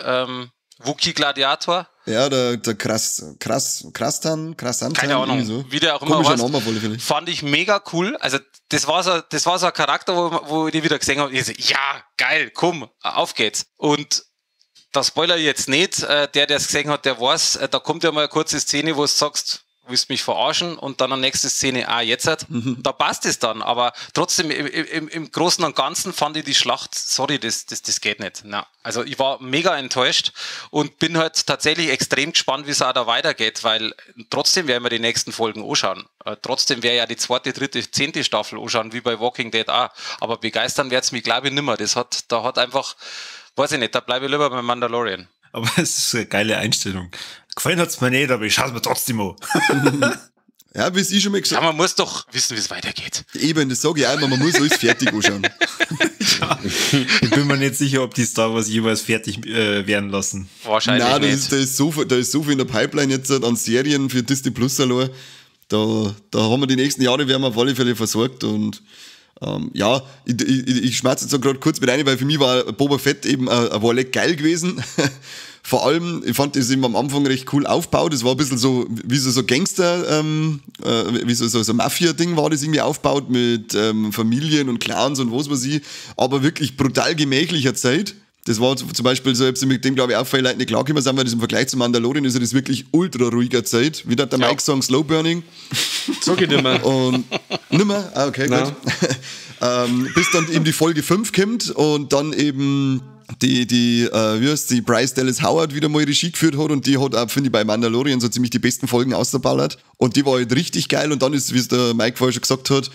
Wookiee Gladiator. Ja, der Krastan. Keine Ahnung, so. Wie der auch immer heißt. Name, fand ich mega cool. Also das war so ein Charakter, wo ich die wieder gesehen habe. Ich so, ja, geil, komm, auf geht's. Und da spoiler ich jetzt nicht, der es gesehen hat, der weiß, da kommt ja mal eine kurze Szene, wo du sagst, willst mich verarschen, und dann eine nächste Szene, jetzt halt. Da passt es dann, aber trotzdem im Großen und Ganzen fand ich die Schlacht, sorry, das geht nicht. Na, also ich war mega enttäuscht und bin halt tatsächlich extrem gespannt, wie es auch da weitergeht, weil trotzdem werden wir die nächsten Folgen anschauen. Trotzdem wäre ja die 2., 3., 10. Staffel anschauen, wie bei Walking Dead auch. Aber begeistern wird's mich, glaube ich, nimmer. Da hat einfach, weiß ich nicht, da bleibe ich lieber bei Mandalorian. Aber es ist eine geile Einstellung. Gefallen hat's mir nicht, aber ich schaue es mir trotzdem an. Ja, wie es ich schon mal gesagt habe. Ja, man muss doch wissen, wie es weitergeht. Eben, das sage ich auch immer, man muss alles fertig anschauen. Ja, ich bin mir nicht sicher, ob die Star Wars jeweils fertig werden lassen. Wahrscheinlich Nein, nicht. Da ist so viel in der Pipeline jetzt an Serien für Disney Plus allein. Da haben wir die nächsten Jahre, werden wir auf alle Fälle versorgt und ja, ich schmerze jetzt so gerade kurz mit rein, weil für mich war Boba Fett eben war geil gewesen. Vor allem, ich fand das eben am Anfang recht cool aufgebaut. Es war ein bisschen so, wie so Gangster, wie so Mafia-Ding war das irgendwie aufgebaut mit Familien und Clans und was weiß ich, aber wirklich brutal gemächlicher Zeit. Das war zum Beispiel so, ich hab's mit dem, glaube ich, auch viele Leute nicht klargekommen sind, weil das im Vergleich zu Mandalorian ist ja das wirklich ultra ruhiger Zeit. Wie hat der Mike sagen, Slow Burning. Sag ich nimmer. Und nimmer? Ah, okay, gut. Bis dann eben die Folge 5 kommt und dann eben die wie heißt die, Bryce Dallas Howard wieder mal Regie geführt hat, und die hat auch, finde ich, bei Mandalorian so ziemlich die besten Folgen ausgeballert. Und die war halt richtig geil, und dann ist, wie es der Mike vorher schon gesagt hat,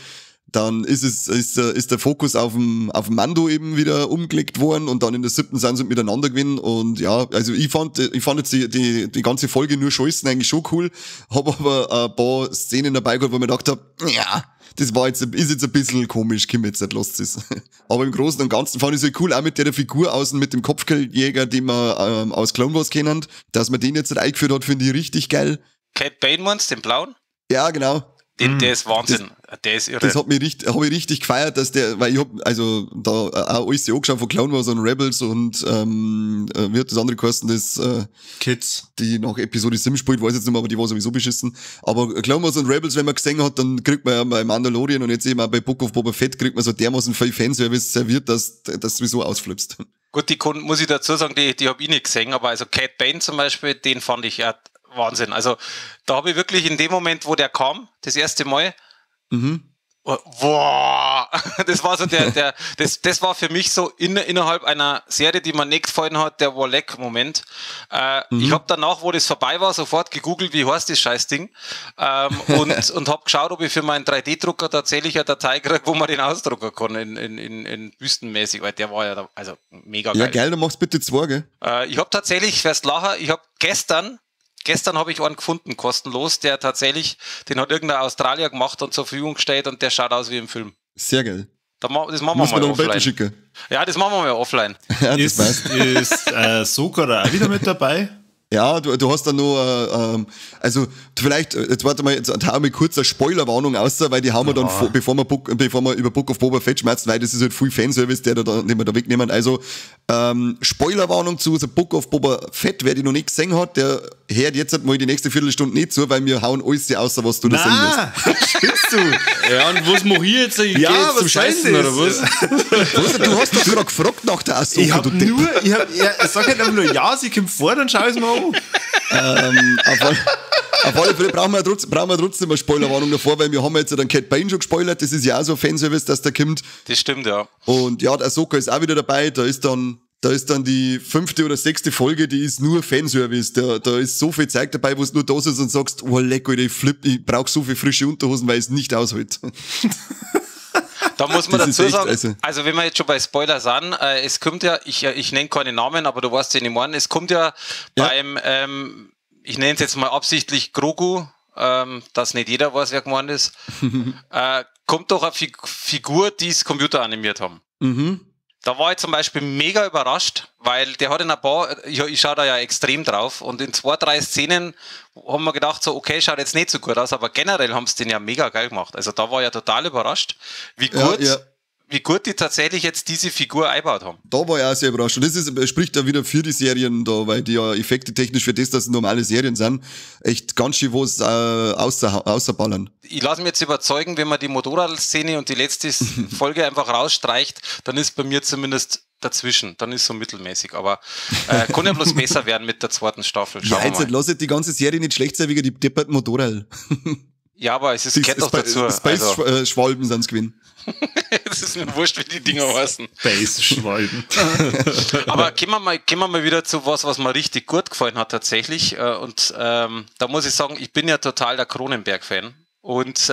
dann ist der Fokus auf dem Mando eben wieder umgelegt worden, und dann in der 7. sind sie miteinander gewinnen, und ja, also ich fand jetzt die ganze Folge nur Scheißen eigentlich schon cool, hab aber ein paar Szenen dabei gehabt, wo ich mir gedacht hab, ja, das ist jetzt ein bisschen komisch, komm jetzt nicht, lasst es. Aber im Großen und Ganzen fand ich es halt cool, auch mit der Figur außen, mit dem Kopfgeldjäger, den wir aus Clone Wars kennen, dass man den jetzt halt eingeführt hat, finde ich richtig geil. Cad Bane meinst, den blauen? Ja, genau. Der ist Wahnsinn. Der ist irre. Das hat mich richtig, hab ich richtig gefeiert, dass der, weil ich hab, also da auch alles angeschaut von Clone Wars und Rebels und wie hat das andere geheißen, das Kids, die nach Episode 7 spielt, weiß ich jetzt nicht mehr, aber die war sowieso beschissen. Aber Clone Wars und Rebels, wenn man gesehen hat, dann kriegt man ja bei Mandalorian und jetzt eben auch bei Book of Boba Fett kriegt man so dermaßen viel Fanservice serviert, dass du sowieso ausflippst. Gut, die muss ich dazu sagen, die hab ich nicht gesehen, aber also Cad Bane zum Beispiel, den fand ich ja Wahnsinn. Also da habe ich wirklich in dem Moment, wo der kam, das erste Mal, boah, das war so das war für mich so innerhalb einer Serie, die mir nicht gefallen hat, der Warleck-Moment. Ich habe danach, wo das vorbei war, sofort gegoogelt, wie heißt das Scheißding, und habe geschaut, ob ich für meinen 3D-Drucker tatsächlich eine Datei kriege, wo man den ausdrucken kann, in wüstenmäßig, weil der war ja da, also mega geil. Ja geil, du machst bitte zwei, gell? Ich habe tatsächlich, wirst lachen, ich habe gestern habe ich einen gefunden, kostenlos, der tatsächlich, den hat irgendein Australier gemacht und zur Verfügung gestellt, und der schaut aus wie im Film. Sehr geil. Das machen wir mal offline. Schicken. Ja, das machen wir mal offline. Ja, das ist Ahsoka da auch wieder mit dabei? Ja, du hast da nur, also vielleicht, jetzt warte mal, jetzt hauen wir kurz eine Spoilerwarnung aus, weil die hauen wir dann, bevor wir über Book of Boba Fett schmerzen, weil das ist halt viel Fanservice, den wir da wegnehmen. Also Spoilerwarnung zu The Book of Boba Fett, wer die noch nicht gesehen hat, der hört jetzt halt mal die nächste Viertelstunde nicht zu, weil wir hauen alles außer, was du da sehen wirst. Spinnst du? Ja, und was mach ich jetzt? Ich ja, geh jetzt was zum Scheißen, oder was? Was? Du hast doch gerade gefragt nach der Ahsoka, ich hab du Depp. Ich sag halt einfach nur, ja, sie kommt vor, dann schau ich's mir an. Auf alle Fälle brauchen wir trotzdem eine Spoilerwarnung davor, weil wir haben jetzt ja dann Cad Bane schon gespoilert, das ist ja auch so ein Fanservice, dass der kommt. Das stimmt, ja. Und ja, der Ahsoka ist auch wieder dabei, da ist dann die 5. oder 6. Folge, die ist nur Fanservice. Da ist so viel Zeug dabei, wo du nur da sitzt und sagst, oh leck, Alter, ich flipp, ich brauch so viel frische Unterhosen, weil ich es nicht aushalte. Da muss man dazu sagen, also wenn wir jetzt schon bei Spoiler sind, es kommt ja, ich nenne keine Namen, aber du weißt den ich meine, es kommt ja, beim, ich nenne es jetzt mal absichtlich Grogu, dass nicht jeder weiß, wer gemeint ist, kommt doch eine Figur, die es computeranimiert haben. Mhm. Da war ich zum Beispiel mega überrascht, weil der hat in ein paar, ich schaue da ja extrem drauf, und in 2, 3 Szenen haben wir gedacht, so okay, schaut jetzt nicht so gut aus, aber generell haben sie den ja mega geil gemacht. Also da war ich ja total überrascht, wie gut, Wie gut die tatsächlich jetzt diese Figur eingebaut haben. Da war ich auch sehr überrascht. Und das ist, spricht ja wieder für die Serien da, weil die ja Effekte technisch für das, dass es normale Serien sind, echt ganz schön was außerballern. Ich lasse mich jetzt überzeugen, wenn man die Motorrad-Szene und die letzte Folge einfach rausstreicht, dann ist bei mir zumindest dazwischen, dann ist so mittelmäßig, aber kann ja bloß besser werden mit der zweiten Staffel. Schauen ja, jetzt lass die ganze Serie nicht schlecht sein wegen die depperten Motorrad. Ja, aber es ist gehört doch dazu. Space-Schwalben sind's gewesen. Es ist mir wurscht, wie die Dinger heißen. Space-Schwalben. Aber kommen wir mal wieder zu was mir richtig gut gefallen hat tatsächlich. Und da muss ich sagen, ich bin ja total der Cronenberg-Fan. Und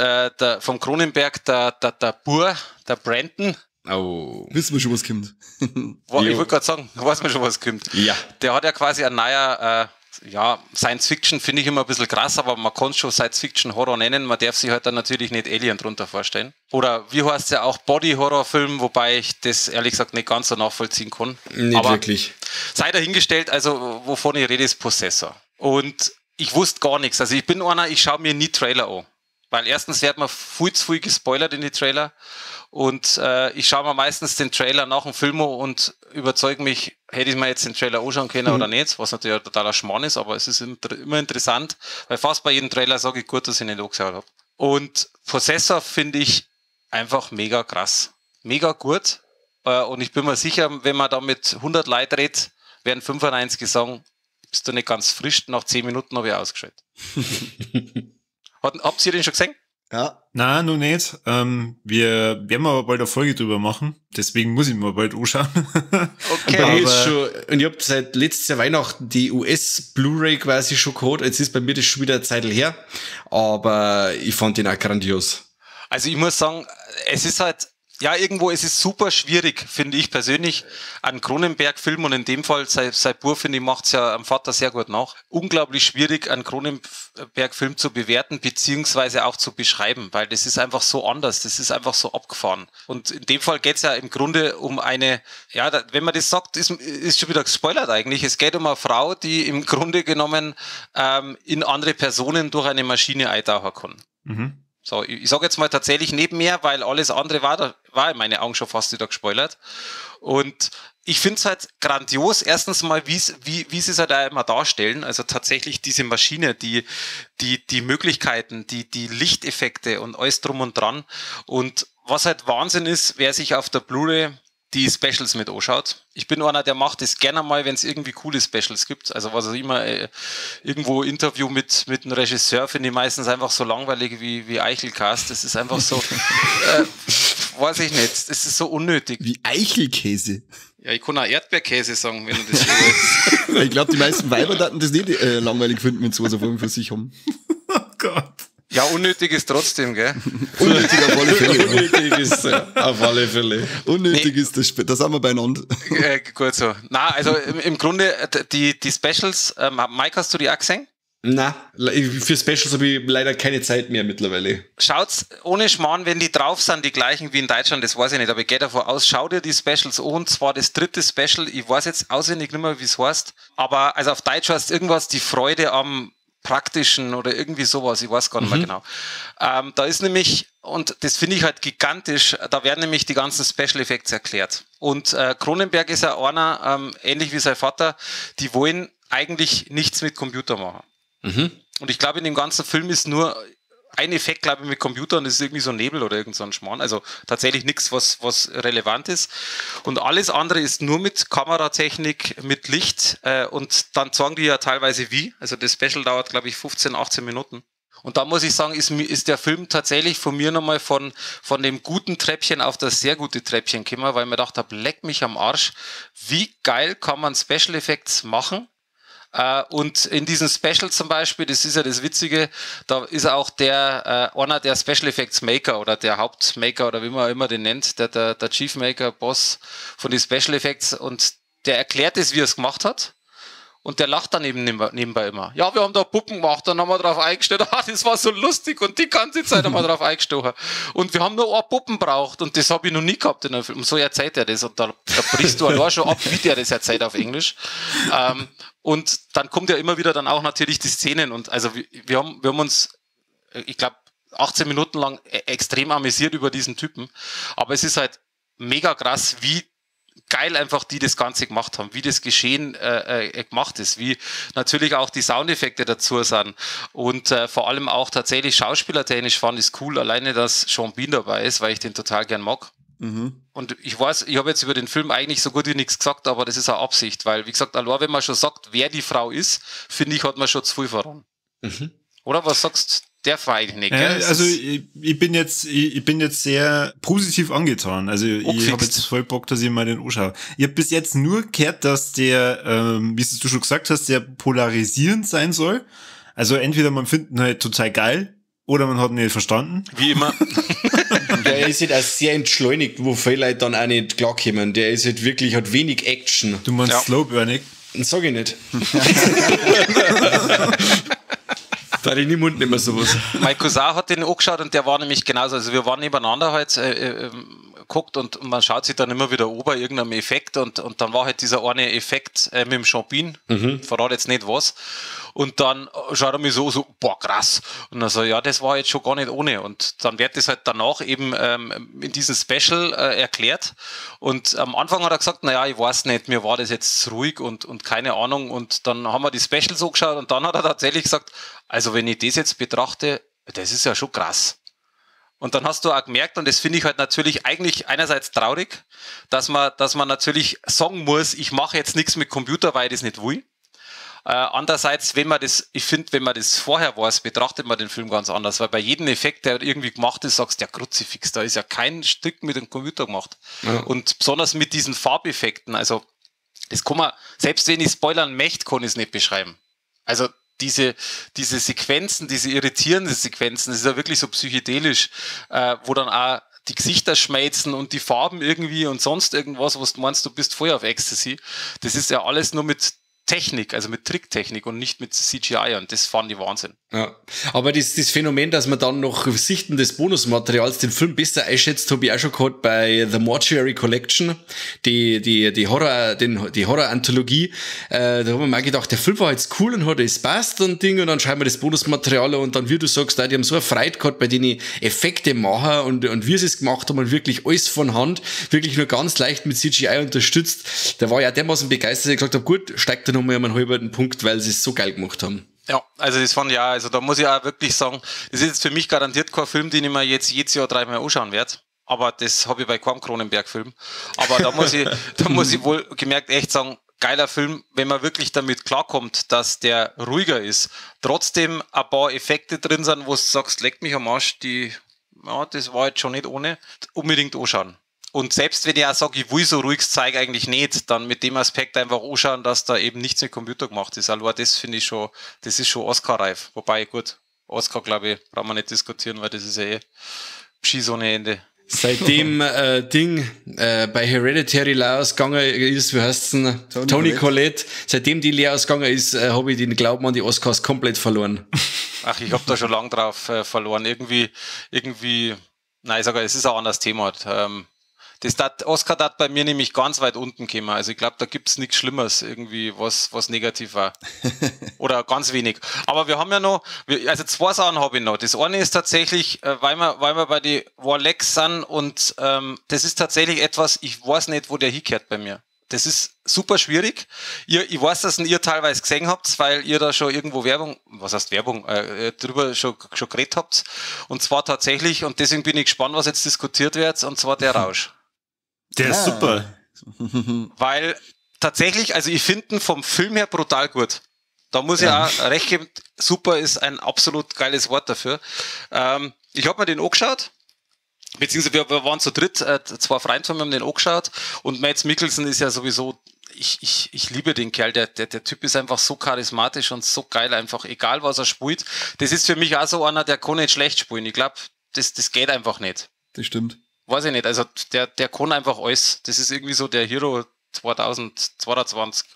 vom Cronenberg, der Bur, der Brandon. Oh. Wissen wir schon, was kommt. Ich wollte gerade sagen, weiß man schon, was kommt. Ja. Der hat ja quasi ein neuer... ja, Science-Fiction finde ich immer ein bisschen krass, aber man kann es schon Science-Fiction-Horror nennen. Man darf sich halt dann natürlich nicht Alien drunter vorstellen. Oder wie heißt es ja auch Body-Horror-Film, wobei ich das ehrlich gesagt nicht ganz so nachvollziehen kann. Nicht aber wirklich. Sei dahingestellt, also wovon ich rede, ist Possessor. Und ich wusste gar nichts. Also ich bin einer, ich schaue mir nie Trailer an. Weil erstens wird man viel zu viel gespoilert in die Trailer und ich schaue mir meistens den Trailer nach dem Film an und überzeuge mich, hätte ich mir jetzt den Trailer anschauen können oder nicht, was natürlich ein totaler Schmarrn ist, aber es ist immer interessant, weil fast bei jedem Trailer sage ich gut, dass ich nicht angeschaut habe. Und Possessor finde ich einfach mega krass, mega gut und ich bin mir sicher, wenn man da mit 100 Leuten redet, werden 95 sagen, bist du nicht ganz frisch, nach 10 Minuten habe ich ausgeschaltet. Habt ihr den schon gesehen? Ja. Nein, noch nicht. Wir werden aber bald eine Folge drüber machen. Deswegen muss ich mir bald anschauen. Okay. Aber ist schon, und ich habe seit letztes Jahr Weihnachten die US Blu-ray quasi schon geholt. Jetzt ist bei mir das schon wieder eine Zeit her. Aber ich fand den auch grandios. Also ich muss sagen, es ist halt, ja, irgendwo, es ist super schwierig, finde ich persönlich, einen Cronenberg-Film, und in dem Fall, sein Bub, finde ich, macht's ja am Vater sehr gut nach, unglaublich schwierig, einen Cronenberg-Film zu bewerten, beziehungsweise auch zu beschreiben, weil das ist einfach so anders, das ist einfach so abgefahren. Und in dem Fall geht's ja im Grunde um eine, ja, da, wenn man das sagt, ist schon wieder gespoilert eigentlich, es geht um eine Frau, die im Grunde genommen in andere Personen durch eine Maschine eintauchen kann. Mhm. So, ich sage jetzt mal tatsächlich neben mir, weil alles andere war in meinen Augen schon fast wieder gespoilert. Und ich finde es halt grandios, erstens mal, wie sie es halt auch immer darstellen. Also tatsächlich diese Maschine, die Möglichkeiten, die Lichteffekte und alles drum und dran. Und was halt Wahnsinn ist, wer sich auf der Blu-ray die Specials mit anschaut. Ich bin einer, der macht das gerne mal, wenn es irgendwie coole Specials gibt. Also was auch immer, irgendwo Interview mit einem Regisseur finde ich meistens einfach so langweilig wie Eichelcast. Das ist einfach so, weiß ich nicht, das ist so unnötig. Wie Eichelkäse? Ja, ich kann auch Erdbeerkäse sagen, wenn du das willst. Ich glaube, die meisten Weiber daten das nicht langweilig finden, wenn sie sowas auf für sich haben. Oh Gott. Ja, unnötig ist trotzdem, gell? Unnötig auf alle Fälle. Unnötig ist auf alle Fälle. Unnötig ist das, da sind wir beieinander. Gut so. Na, also im Grunde, die Specials, Mike, hast du die auch gesehen? Na, für Specials habe ich leider keine Zeit mehr mittlerweile. Schaut's ohne Schmarrn, wenn die drauf sind, die gleichen wie in Deutschland, das weiß ich nicht, aber ich gehe davon aus, schau dir die Specials an, und zwar das dritte Special, ich weiß jetzt auswendig nicht mehr, wie es heißt, aber also auf Deutsch heißt irgendwas die Freude am Praktischen oder irgendwie sowas, ich weiß gar nicht mehr genau. Da ist nämlich, und das finde ich halt gigantisch, da werden nämlich die ganzen Special Effects erklärt. Und Cronenberg ist ja einer, ähnlich wie sein Vater, die wollen eigentlich nichts mit Computer machen. Mhm. Und ich glaube, in dem ganzen Film ist nur ein Effekt, glaube ich, mit Computer, und das ist irgendwie so Nebel oder irgend so ein Schmarrn. Also tatsächlich nichts, was relevant ist. Und alles andere ist nur mit Kameratechnik, mit Licht, und dann zeigen die ja teilweise wie. Also das Special dauert, glaube ich, 15, 18 Minuten. Und da muss ich sagen, ist der Film tatsächlich von mir nochmal von dem guten Treppchen auf das sehr gute Treppchen gekommen, weil ich mir gedacht habe, leck mich am Arsch, wie geil kann man Special Effects machen? Und in diesem Special zum Beispiel, das ist ja das Witzige, da ist auch der einer der Special Effects Maker oder der Hauptmaker oder wie man immer den nennt, der Chief Maker, Boss von den Special Effects, und der erklärt es, wie er es gemacht hat. Und der lacht dann eben nebenbei immer. Ja, wir haben da Puppen gemacht, dann haben wir drauf eingestellt. Ah, das war so lustig, und die ganze Zeit haben wir drauf eingestochen. Und wir haben nur eine Puppen braucht, und das habe ich noch nie gehabt in einem Film. Und so erzählt er das. Und da brichst du allein schon ab, wie der das erzählt auf Englisch. Und dann kommt ja immer wieder dann auch natürlich die Szenen. Und also wir haben uns, ich glaube, 18 Minuten lang extrem amüsiert über diesen Typen. Aber es ist halt mega krass, wie geil einfach die das Ganze gemacht haben, wie das Geschehen gemacht ist, wie natürlich auch die Soundeffekte dazu sind und vor allem auch tatsächlich schauspielertechnisch fand ich es cool, alleine, dass Sean Bean dabei ist, weil ich den total gern mag. Mhm. Und ich weiß, ich habe jetzt über den Film eigentlich so gut wie nichts gesagt, aber das ist auch Absicht, weil, wie gesagt, allein wenn man schon sagt, wer die Frau ist, finde ich, hat man schon zu viel voran. Mhm. Oder was sagst du? Der war eigentlich nicht. Ja, also ich bin jetzt sehr positiv angetan. Also ich habe jetzt voll Bock, dass ich mal den anschaue. Ich habe bis jetzt nur gehört, dass der, wie du schon gesagt hast, der polarisierend sein soll. Also entweder man findet ihn halt total geil oder man hat ihn nicht verstanden. Wie immer. Der ist halt auch sehr entschleunigt, wo viele Leute dann auch nicht klarkommen. Der ist halt wirklich, hat wenig Action. Du meinst ja. Slow Burning? Sag ich nicht. Da ich den Mund nicht mehr sowas. Mein Cousin hat den angeschaut und der war nämlich genauso. Also wir waren nebeneinander halt geguckt und man schaut sich dann immer wieder ober irgendeinem Effekt und dann war halt dieser eine Effekt mit dem Sean Bean, verrate jetzt nicht was. Und dann schaut er mich so, boah, krass. Und dann so, ja, das war jetzt schon gar nicht ohne. Und dann wird das halt danach eben in diesem Special erklärt. Und am Anfang hat er gesagt, naja, ich weiß nicht, mir war das jetzt ruhig und keine Ahnung. Und dann haben wir die Special so geschaut und dann hat er tatsächlich gesagt, also wenn ich das jetzt betrachte, das ist ja schon krass. Und dann hast du auch gemerkt, und das finde ich halt natürlich eigentlich einerseits traurig, dass man natürlich sagen muss, ich mache jetzt nichts mit Computer, weil ich das nicht will. Andererseits, wenn man das, ich finde, wenn man das vorher weiß, betrachtet man den Film ganz anders, weil bei jedem Effekt, der irgendwie gemacht ist, sagst du, ja Kruzifix, da ist ja kein Stück mit dem Computer gemacht. Ja. Und besonders mit diesen Farbeffekten, also das kann man, selbst wenn ich spoilern möchte, kann ich es nicht beschreiben. Also diese Sequenzen, diese irritierenden Sequenzen, das ist ja wirklich so psychedelisch, wo dann auch die Gesichter schmelzen und die Farben irgendwie und sonst irgendwas, was du meinst, du bist vorher auf Ecstasy. Das ist ja alles nur mit Technik, also mit Tricktechnik und nicht mit CGI und das fand ich Wahnsinn. Ja, aber das Phänomen, dass man dann noch Sichten des Bonusmaterials den Film besser einschätzt, habe ich auch schon gehabt bei The Mortuary Collection, die Horror-Anthologie. Da haben wir mal gedacht, der Film war jetzt cool und hat es passt und Ding und dann schreiben wir das Bonusmaterial und dann, wie du sagst, die haben so eine Freude gehabt bei den Effekte machen und wie sie es gemacht haben und wirklich alles von Hand, wirklich nur ganz leicht mit CGI unterstützt. Da war ich auch dermaßen begeistert, dass ich gesagt habe, gut, steigt da nochmal um einen halben Punkt, weil sie es so geil gemacht haben. Ja, also das fand ich auch, also da muss ich auch wirklich sagen, das ist jetzt für mich garantiert kein Film, den ich mir jetzt jedes Jahr dreimal anschauen werde. Aber das habe ich bei keinem Cronenberg-Film. Aber da muss ich wohl gemerkt echt sagen, geiler Film, wenn man wirklich damit klarkommt, dass der ruhiger ist. Trotzdem ein paar Effekte drin sind, wo du sagst, leck mich am Arsch, das war jetzt schon nicht ohne. Unbedingt anschauen. Und selbst wenn ich auch sage, ich will so ruhiges Zeug eigentlich nicht, dann mit dem Aspekt einfach anschauen, dass da eben nichts mit Computer gemacht ist. Also das finde ich schon, das ist schon Oscar-reif. Wobei, gut, Oscar, glaube ich, brauchen wir nicht diskutieren, weil das ist ja eh Beschiss ohne Ende. Seitdem Ding bei Hereditary leer ausgegangen ist, wie heißt's denn? Toni Collette. Seitdem die leer ausgegangen ist, habe ich den Glauben an die Oscars komplett verloren. Ach, ich habe da schon lange drauf verloren. Irgendwie, nein, ich sage, es ist auch ein anderes Thema. Das Oscar dat bei mir nämlich ganz weit unten gekommen. Also ich glaube, da gibt's nichts Schlimmeres irgendwie, was negativ war. Oder ganz wenig. Aber wir haben ja noch, also zwei Sachen habe ich noch. Das eine ist tatsächlich, weil wir bei die Warlex sind und das ist tatsächlich etwas, ich weiß nicht, wo der hingehört bei mir. Das ist super schwierig. Ich weiß, dass ihr teilweise gesehen habt, weil ihr da schon irgendwo Werbung, was heißt Werbung, drüber schon geredet habt. Und zwar tatsächlich, und deswegen bin ich gespannt, was jetzt diskutiert wird, und zwar der Rausch. Der ist super. Weil tatsächlich, also ich finde ihn vom Film her brutal gut. Da muss ich auch recht geben, super ist ein absolut geiles Wort dafür. Ich habe mir den angeschaut, beziehungsweise wir waren zu dritt, zwei Freunde von mir haben den angeschaut und Mads Mikkelsen ist ja sowieso, ich liebe den Kerl, der Typ ist einfach so charismatisch und so geil einfach, egal was er spielt. Das ist für mich auch so einer, der kann nicht schlecht spielen. Ich glaube, das geht einfach nicht. Das stimmt. Weiß ich nicht, also der kann einfach alles. Das ist irgendwie so der Hero 2022.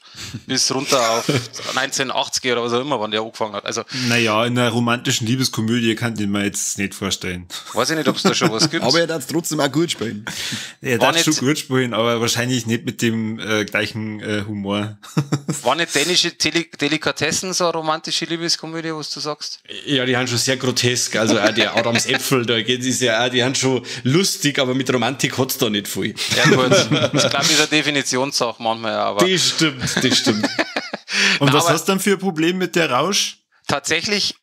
bis runter auf 1980 oder was auch immer, wann der angefangen hat. Also, naja, in einer romantischen Liebeskomödie kann ich mir jetzt nicht vorstellen. Weiß ich nicht, ob es da schon was gibt. Aber er darf trotzdem auch gut spielen. Er darf schon gut spielen, aber wahrscheinlich nicht mit dem gleichen Humor. War nicht dänische Delikatessen so eine romantische Liebeskomödie, was du sagst? Ja, die haben schon sehr grotesk. Also auch der Adams Äpfel, da geht es ja auch, die haben schon lustig, aber mit Romantik hat's da nicht viel. Ja gut, das glaube ich ist eine Definitionssache manchmal, aber. Das stimmt, das stimmt. Und was hast du dann für ein Problem mit der Rausch? Tatsächlich,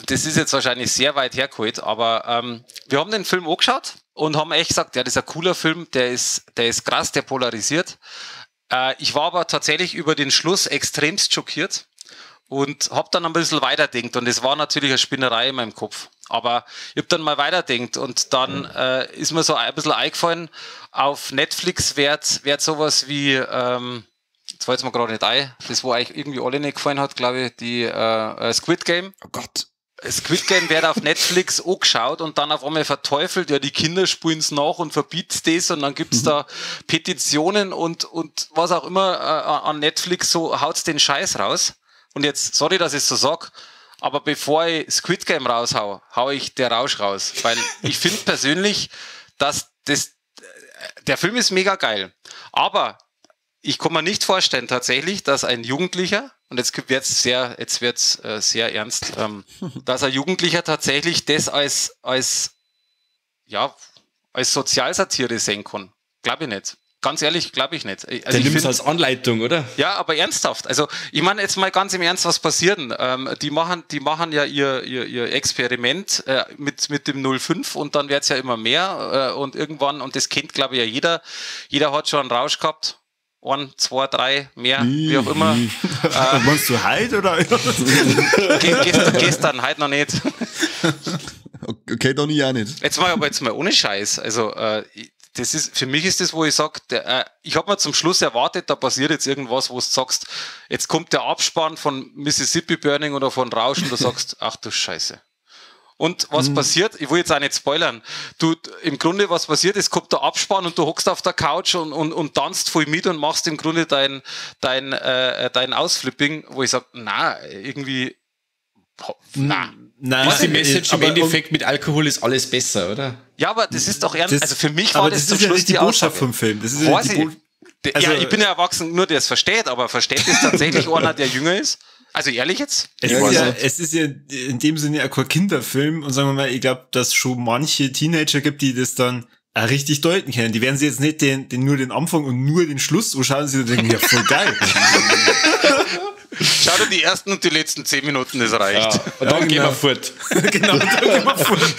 das ist jetzt wahrscheinlich sehr weit hergeholt, aber wir haben den Film angeschaut und haben echt gesagt, ja, das ist ein cooler Film, der ist krass, der polarisiert. Ich war aber tatsächlich über den Schluss extremst schockiert und habe dann ein bisschen weiterdenkt und es war natürlich eine Spinnerei in meinem Kopf. Aber ich habe dann mal weiterdenkt und dann ist mir so ein bisschen eingefallen, auf Netflix wird sowas wie, jetzt fällt es mir gerade nicht ein, das wo euch irgendwie alle nicht gefallen hat, glaube ich, die Squid Game. Oh Gott. Squid Game wird auf Netflix angeschaut und dann auf einmal verteufelt, ja, die Kinder spulen es nach und verbietet das und dann gibt's da Petitionen und was auch immer an Netflix, so haut's den Scheiß raus. Und jetzt, sorry, dass ich es so sag, aber bevor ich Squid Game raushau, hau ich der Rausch raus. Weil ich finde persönlich, dass das, der Film ist mega geil. Aber ich kann mir nicht vorstellen tatsächlich, dass ein Jugendlicher, und jetzt wird's sehr, sehr ernst, dass ein Jugendlicher tatsächlich das als Sozialsatire sehen kann. Glaube ich nicht. Ganz ehrlich, glaube ich nicht. Also der nimmt es als Anleitung, oder? Ja, aber ernsthaft. Also ich meine jetzt mal ganz im Ernst, was passiert denn? Die machen ja ihr Experiment mit dem 05 und dann wird es ja immer mehr und irgendwann, und das kennt glaube ich ja jeder, jeder hat schon einen Rausch gehabt. 1, 2, 3, mehr, wie auch immer. Meinst du heute oder? Gestern, heute noch nicht. Okay, dann ich auch nicht. Jetzt mal ohne Scheiß. Also das ist, für mich ist das, wo ich sage, ich habe mir zum Schluss erwartet, da passiert jetzt irgendwas, wo du sagst, jetzt kommt der Abspann von Mississippi Burning oder von Rausch und du sagst, ach du Scheiße. Und was passiert? Ich will jetzt auch nicht spoilern. Du, im Grunde, was passiert ist, kommt der Abspann und du hockst auf der Couch und tanzt voll mit und machst im Grunde dein Ausflipping, wo ich sage, na, irgendwie, na. Nein, ist die Message im Endeffekt, mit Alkohol ist alles besser, oder? Ja, aber das ist doch ernst. Also für mich war das zum Schluss ja die Botschaft vom Film. Das ist ja die also, ja, ich bin ja erwachsen, nur der es versteht, aber versteht es tatsächlich einer, der jünger ist? Also ehrlich jetzt? Es ist ja in dem Sinne ja kein Kinderfilm und sagen wir mal, ich glaube, dass schon manche Teenager gibt, die das dann auch richtig deuten können. Die werden sich jetzt nicht nur den Anfang und nur den Schluss anschauen, sie denken, ja, voll geil. Schau dir die ersten und die letzten 10 Minuten, das reicht. Ja, und dann gehen wir fort. Genau, dann gehen wir fort.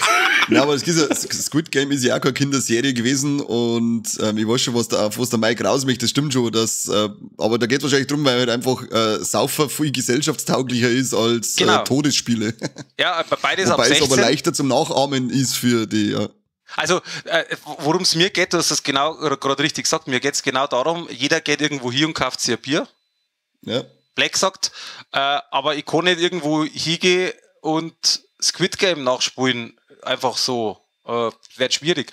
Ja, aber es ist ja, Squid Game ist ja auch keine Kinderserie gewesen und ich weiß schon, was der Mike raus möchte, das stimmt schon, dass, aber da geht es wahrscheinlich drum, weil halt einfach Saufer viel gesellschaftstauglicher ist als Todesspiele. Ja, aber beides Wobei ab 16. es aber leichter zum Nachahmen ist für die, ja. Also, worum es mir geht, du hast das genau gerade richtig gesagt, mir geht es genau darum, jeder geht irgendwo hier und kauft sich ein Bier. Ja. Black sagt, aber ich kann nicht irgendwo hingehen und Squid Game nachspulen, einfach so, wird schwierig.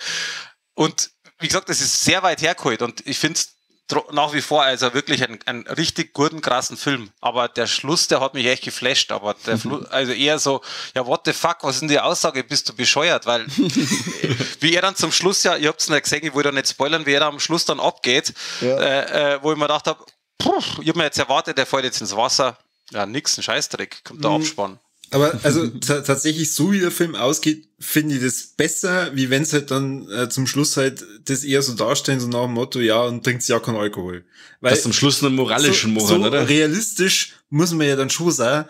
Und wie gesagt, das ist sehr weit hergeholt und ich finde es nach wie vor also wirklich einen richtig guten, krassen Film. Aber der Schluss, der hat mich echt geflasht, aber der also eher so, ja what the fuck, was ist denn die Aussage, bist du bescheuert? Weil wie er dann zum Schluss, ja, ihr habt es nicht gesehen, ich wollte ja nicht spoilern, wie er am Schluss dann abgeht, ja. Wo ich mir gedacht habe, ich hab mir jetzt erwartet, der fällt jetzt ins Wasser. Ja, nix, ein Scheißdreck. Kommt der Abspann. Aber also tatsächlich, so wie der Film ausgeht, finde ich das besser, wie wenn es halt dann zum Schluss halt das eher so darstellen, so nach dem Motto, ja, und trinkt ja keinen Alkohol. Weil das zum Schluss einen moralischen so, machen, oder? Realistisch muss man ja dann schon sagen,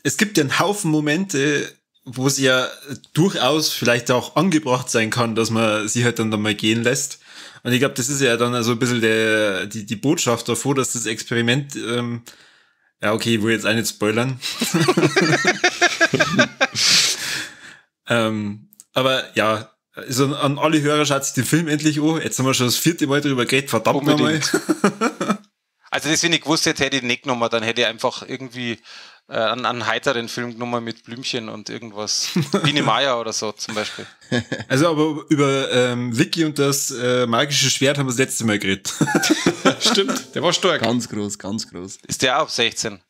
es gibt ja einen Haufen Momente, wo es ja durchaus vielleicht auch angebracht sein kann, dass man sie halt dann mal gehen lässt. Und ich glaube, das ist ja dann so ein bisschen die Botschaft davor, dass das Experiment, ja, okay, ich will jetzt auch nicht spoilern. Aber ja, also an alle Hörer, schaut sich den Film endlich an. Jetzt haben wir schon das 4. Mal drüber geredet, verdammt nochmal. Also das, wenn ich gewusst hätte, hätte ich nicht genommen, dann hätte ich einfach irgendwie einen heiteren Film genommen mit Blümchen und irgendwas. Biene Maya oder so zum Beispiel. Also aber über Vicky und das magische Schwert haben wir das letzte Mal geredet. Stimmt, der war stark. Ganz groß, ganz groß. Ist der auch ab 16?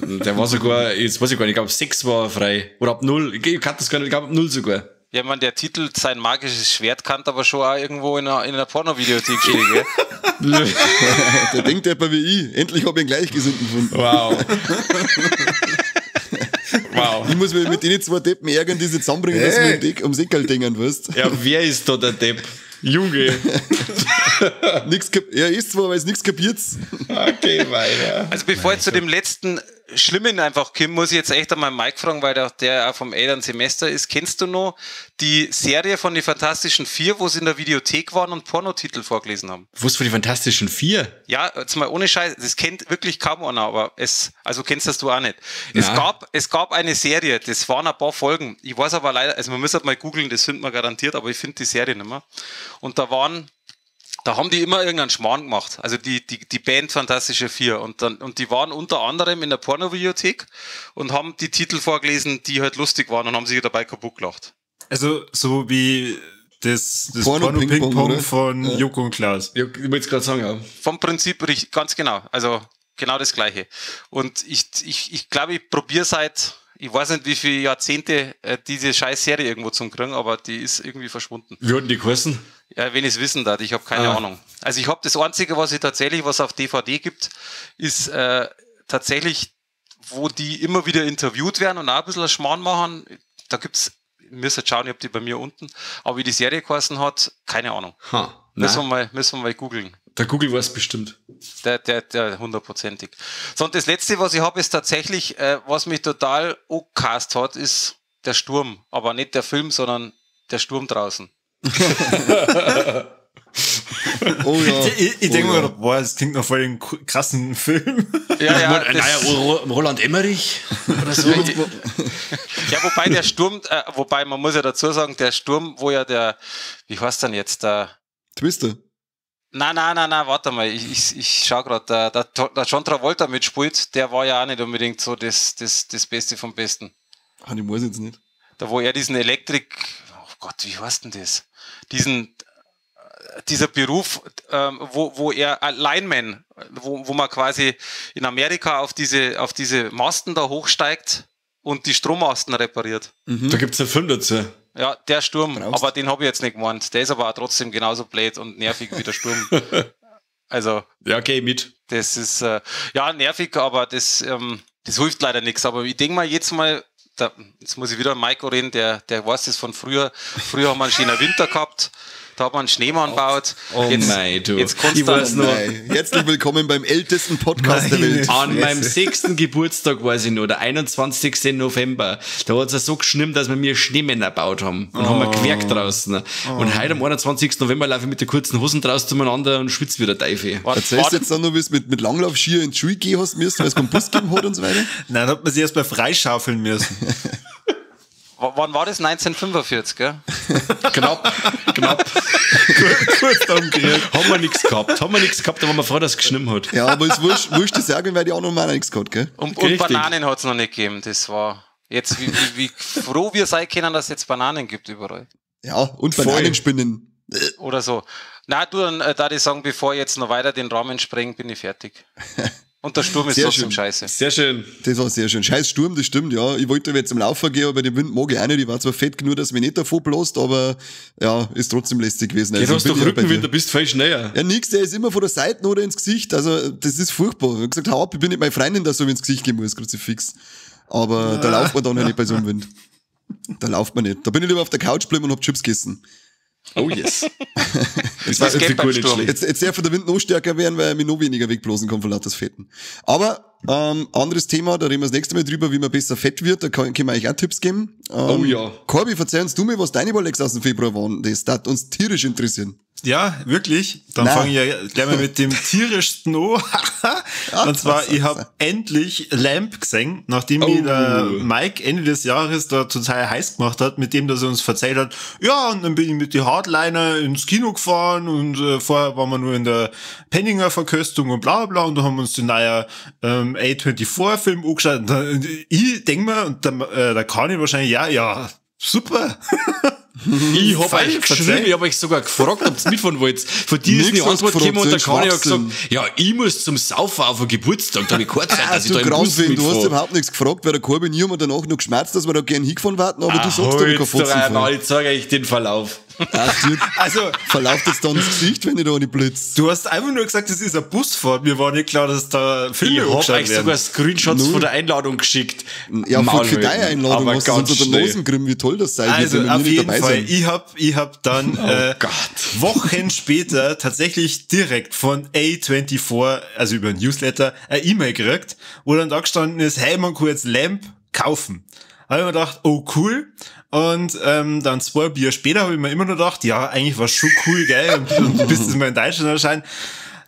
Der war sogar, jetzt weiß ich gar nicht, ich glaube 6 war frei. Oder ab 0. Ich kann das gar nicht, ich glaube ab 0 sogar. Ja, man, der Titel, sein magisches Schwert, kann aber schon auch irgendwo in einer Porno-Videothek stehen, gell? Der denkt etwa wie ich. Endlich habe ich einen Gleichgesinnten gefunden. Wow. Wow. Ich muss mich mit denen zwei Deppen ärgern, die sie zusammenbringen, dass sie mir ums Eckerl denken, weißt. Ja, wer ist da der Depp? Junge. Nix er ist zwar, weil es nichts kapiert. Okay, weiter. Also bevor ich zu dem letzten Schlimmen einfach komme, muss ich jetzt echt einmal Mike fragen, weil der auch vom älteren Semester ist. Kennst du noch die Serie von den Fantastischen Vier, wo sie in der Videothek waren und Pornotitel vorgelesen haben? Was für die Fantastischen Vier? Ja, jetzt mal ohne Scheiß, das kennt wirklich kaum einer, aber es, also kennst das du auch nicht. Es gab eine Serie, das waren ein paar Folgen. Ich weiß aber leider, also man muss halt mal googeln, das findet man garantiert, aber ich finde die Serie nicht mehr. Und da haben die immer irgendeinen Schmarrn gemacht. Also die Band Fantastische Vier. Und die waren unter anderem in der Pornovideothek und haben die Titel vorgelesen, die halt lustig waren und haben sich dabei kaputt gelacht. Also so wie das Porno-Ping-Pong von Joko und Klaas. Ja, ich wollte es gerade sagen, ja. Vom Prinzip ganz genau. Also genau das Gleiche. Und ich glaube, ich probiere seit, ich weiß nicht, wie viele Jahrzehnte diese scheiß Serie irgendwo zum kriegen, aber die ist irgendwie verschwunden. Wie hatten die geheißen? Ja, wenn ich es wissen darf, ich habe keine Ahnung. Also ich habe das Einzige, was ich tatsächlich, was auf DVD gibt, ist tatsächlich, wo die immer wieder interviewt werden und auch ein bisschen Schmarrn machen. Da gibt's, müsst ihr schauen, ich hab die bei mir unten. Aber wie die Serie geheißen hat, keine Ahnung. Ha, müssen wir mal googeln. Der Google weiß bestimmt. Der hundertprozentig. So, und das Letzte, was ich habe, ist tatsächlich, was mich total angecast hat, ist der Sturm. Aber nicht der Film, sondern der Sturm draußen. Oh ja. Ich denke mir, boah, das klingt noch voll den krassen Film. Ja, ja, ein neuer Roland Emmerich oder so. Ja, wobei der Sturm, wobei man muss ja dazu sagen, der Sturm, wo ja der, wie heißt denn jetzt der? Twister. Nein, warte mal, ich schau gerade, der John Travolta mitspielt, der war ja auch nicht unbedingt so das Beste vom Besten. Ah, ich weiß jetzt nicht. Da, wo er diesen Elektrik, oh Gott, wie heißt denn das? Dieser Beruf, wo er Lineman, wo man quasi in Amerika auf diese Masten da hochsteigt und die Strommasten repariert. Mhm. Da gibt's einen Film dazu. Ja, der Sturm, aber den habe ich jetzt nicht gemeint. Der ist aber auch trotzdem genauso blöd und nervig wie der Sturm. Also. Ja, okay, mit. Das ist, ja, nervig, aber das hilft leider nichts. Aber ich denke mal jetzt mal, jetzt muss ich wieder an Maiko reden, der weiß das von früher. Früher haben wir einen schönen Winter gehabt. Da hat man einen Schneemann gebaut. Oh jetzt, mei, du. Jetzt kannst du nur. Herzlich willkommen beim ältesten Podcast der Welt. An meinem 6. Geburtstag, weiß ich noch, der 21. November, da hat es ja so geschnimmt, dass wir mir Schneemänner gebaut haben. Und haben wir gewerkt draußen. Und heute am 21. November laufe ich mit den kurzen Hosen draußen zueinander und schwitze wieder Teufel. Erzählst du jetzt dann noch, wie du mit Langlaufskier in die Schule gehen hast müssen, weil es keinen Bus gegeben hat und so weiter? Nein, da hat man sich erst mal freischaufeln müssen. Wann war das? 1945, gell? Knapp. Kurz umgekehrt. Haben wir nichts gehabt, da waren wir froh, dass es geschnitten hat. Ja, aber es wurscht das sagen, weil die anderen auch nichts gehabt, gell? Und Bananen hat es noch nicht gegeben. Das war jetzt, wie froh wir sein können, dass es jetzt Bananen gibt überall. Ja, und Bananenspinnen. Oder so. Na, du, dann darf ich sagen, bevor ich jetzt noch weiter den Rahmen spreng, bin ich fertig. Und der Sturm ist sehr trotzdem schön. Scheiße. Sehr schön. Das war sehr schön. Scheiß Sturm, das stimmt, ja. Ich wollte jetzt zum Laufen gehen, aber den Wind mag ich auch nicht. Ich war zwar fett genug, dass mich nicht davon bläst, aber ja, ist trotzdem lästig gewesen. Also, du hast doch Rückenwind, da bist du viel schneller. Ja, nix, der ist immer von der Seite oder ins Gesicht. Also, das ist furchtbar. Ich hab gesagt, hau ab, ich bin nicht meine Freundin, dass so ins Gesicht gehen muss, Kruzifix. Aber da lauft man dann halt nicht bei so einem Wind. Da lauft man nicht. Da bin ich lieber auf der Couch geblieben und hab Chips gegessen. Oh yes. Das geht beim Sturm. Jetzt darf der Wind noch stärker werden, weil er mich noch weniger wegblasen kann von lauter Fetten. Aber anderes Thema, da reden wir das nächste Mal drüber, wie man besser fett wird. Da können wir euch auch Tipps geben. Oh ja. Corby, verzeih uns du mir, was deine Rolex aus dem Februar waren. Das darf uns tierisch interessieren. Ja, wirklich. Dann fange ich ja gleich mal mit dem tierischsten an. Und zwar, ich habe endlich Lamp gesehen, nachdem mich der Mike Ende des Jahres da total heiß gemacht hat, mit dem, dass er uns verzeiht hat, ja, und dann bin ich mit die Hardliner ins Kino gefahren und vorher waren wir nur in der Penninger Verköstung und bla bla und da haben wir uns den neuen A24-Film angeschaut. Und dann, ich denke mir, und der Kani wahrscheinlich, ja, super. Ich hab euch geschrieben, ich hab euch sogar gefragt, ob ihr mitfahren wollt. Von dir ist die Antwort gekommen und der Kani hat gesagt, ja, ich muss zum Saufen auf den Geburtstag, da hab ich keine Zeit, dass ich da im Bus mitfahre. Du hast überhaupt nichts gefragt, weil der Corby und ich haben danach noch geschmerzt, dass wir da gern hingefahren warten, aber du sagst, da ich kein Fotzen fahren. Ich zeige euch den Verlauf. Also, verlauft jetzt dann das Gesicht, wenn ich da nicht blitzt. Du hast einfach nur gesagt, das ist eine Busfahrt. Mir war nicht klar, dass da Filme angeschaut werden. Ich hab euch sogar Screenshots von der Einladung geschickt. Ja, für deine Einladung hast du uns unter den Nosen gerieben, wie toll das sei. Also, auf jeden Fall. Ich hab dann Wochen später tatsächlich direkt von A24, also über ein Newsletter, eine E-Mail gekriegt, wo dann da gestanden ist, hey, man kann jetzt Lamb kaufen. Habe ich mir gedacht, oh cool. Und dann 2 Bier später habe ich mir immer noch gedacht, ja, eigentlich war es schon cool, gell? Und bis es mal in Deutschland erscheint.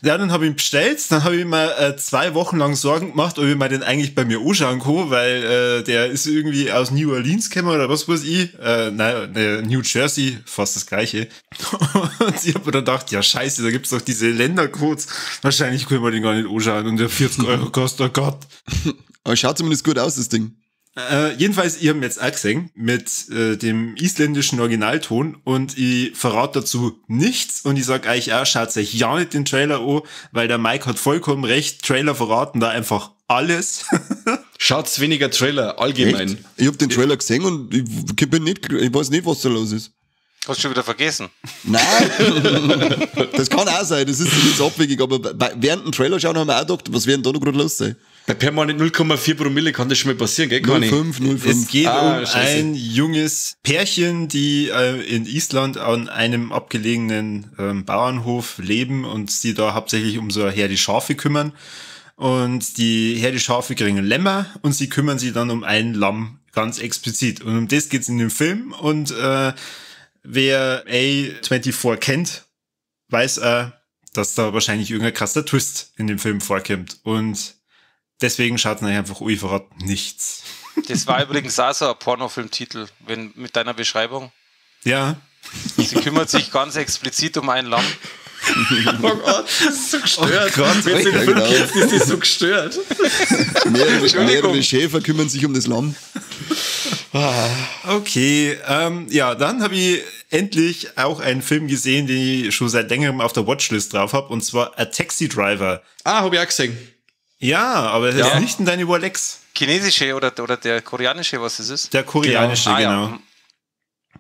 Ja, dann habe ich ihn bestellt, dann habe ich mir 2 Wochen lang Sorgen gemacht, ob ich mir den eigentlich bei mir anschauen kann, weil der ist irgendwie aus New Orleans gekommen oder was weiß ich. Nein, New Jersey, fast das Gleiche. Und ich habe mir dann gedacht, ja scheiße, da gibt's doch diese Ländercodes. Wahrscheinlich können wir den gar nicht anschauen und der 40 Euro kostet, oh Gott. Aber schaut zumindest gut aus, das Ding. Jedenfalls, ich habe ihn jetzt auch gesehen mit dem isländischen Originalton und ich verrate dazu nichts und ich sag euch auch, schaut euch ja nicht den Trailer an, weil der Mike hat vollkommen recht, Trailer verraten da einfach alles. Schaut's weniger Trailer, allgemein. Echt? Ich hab den Trailer gesehen und ich weiß nicht, was da los ist. Hast du schon wieder vergessen? Nein, das kann auch sein, das ist jetzt abwegig, aber während dem Trailer schauen haben wir auch gedacht, was wird denn da noch gerade los sein? Bei permanent 0,4 Promille kann das schon mal passieren, gell, Conny? 0,5, 0,5. Es geht um ein junges Pärchen, die in Island an einem abgelegenen Bauernhof leben und sie da hauptsächlich um so eine Herde Schafe kümmern. Und die Herde Schafe kriegen Lämmer und sie kümmern sich dann um ein Lamm ganz explizit. Und um das geht's in dem Film. Und wer A24 kennt, weiß auch, dass da wahrscheinlich irgendein krasser Twist in dem Film vorkommt. Und deswegen schaut man einfach, ui, verrat nichts. Das war übrigens auch so ein Pornofilmtitel, wenn mit deiner Beschreibung. Ja. Sie kümmert sich ganz explizit um ein Lamm. Oh Gott, das ist so gestört. Oh Gott, wenn du den Film kennst, ist das so gestört. Mehrere Schäfer kümmern sich um das Lamm. Okay, ja, dann habe ich endlich auch einen Film gesehen, den ich schon seit längerem auf der Watchlist drauf habe, und zwar A Taxi Driver. Ah, habe ich auch gesehen. Ja, aber das ist nicht in deine Rolex. Chinesische oder der koreanische, was das ist? Der koreanische, genau. Ja.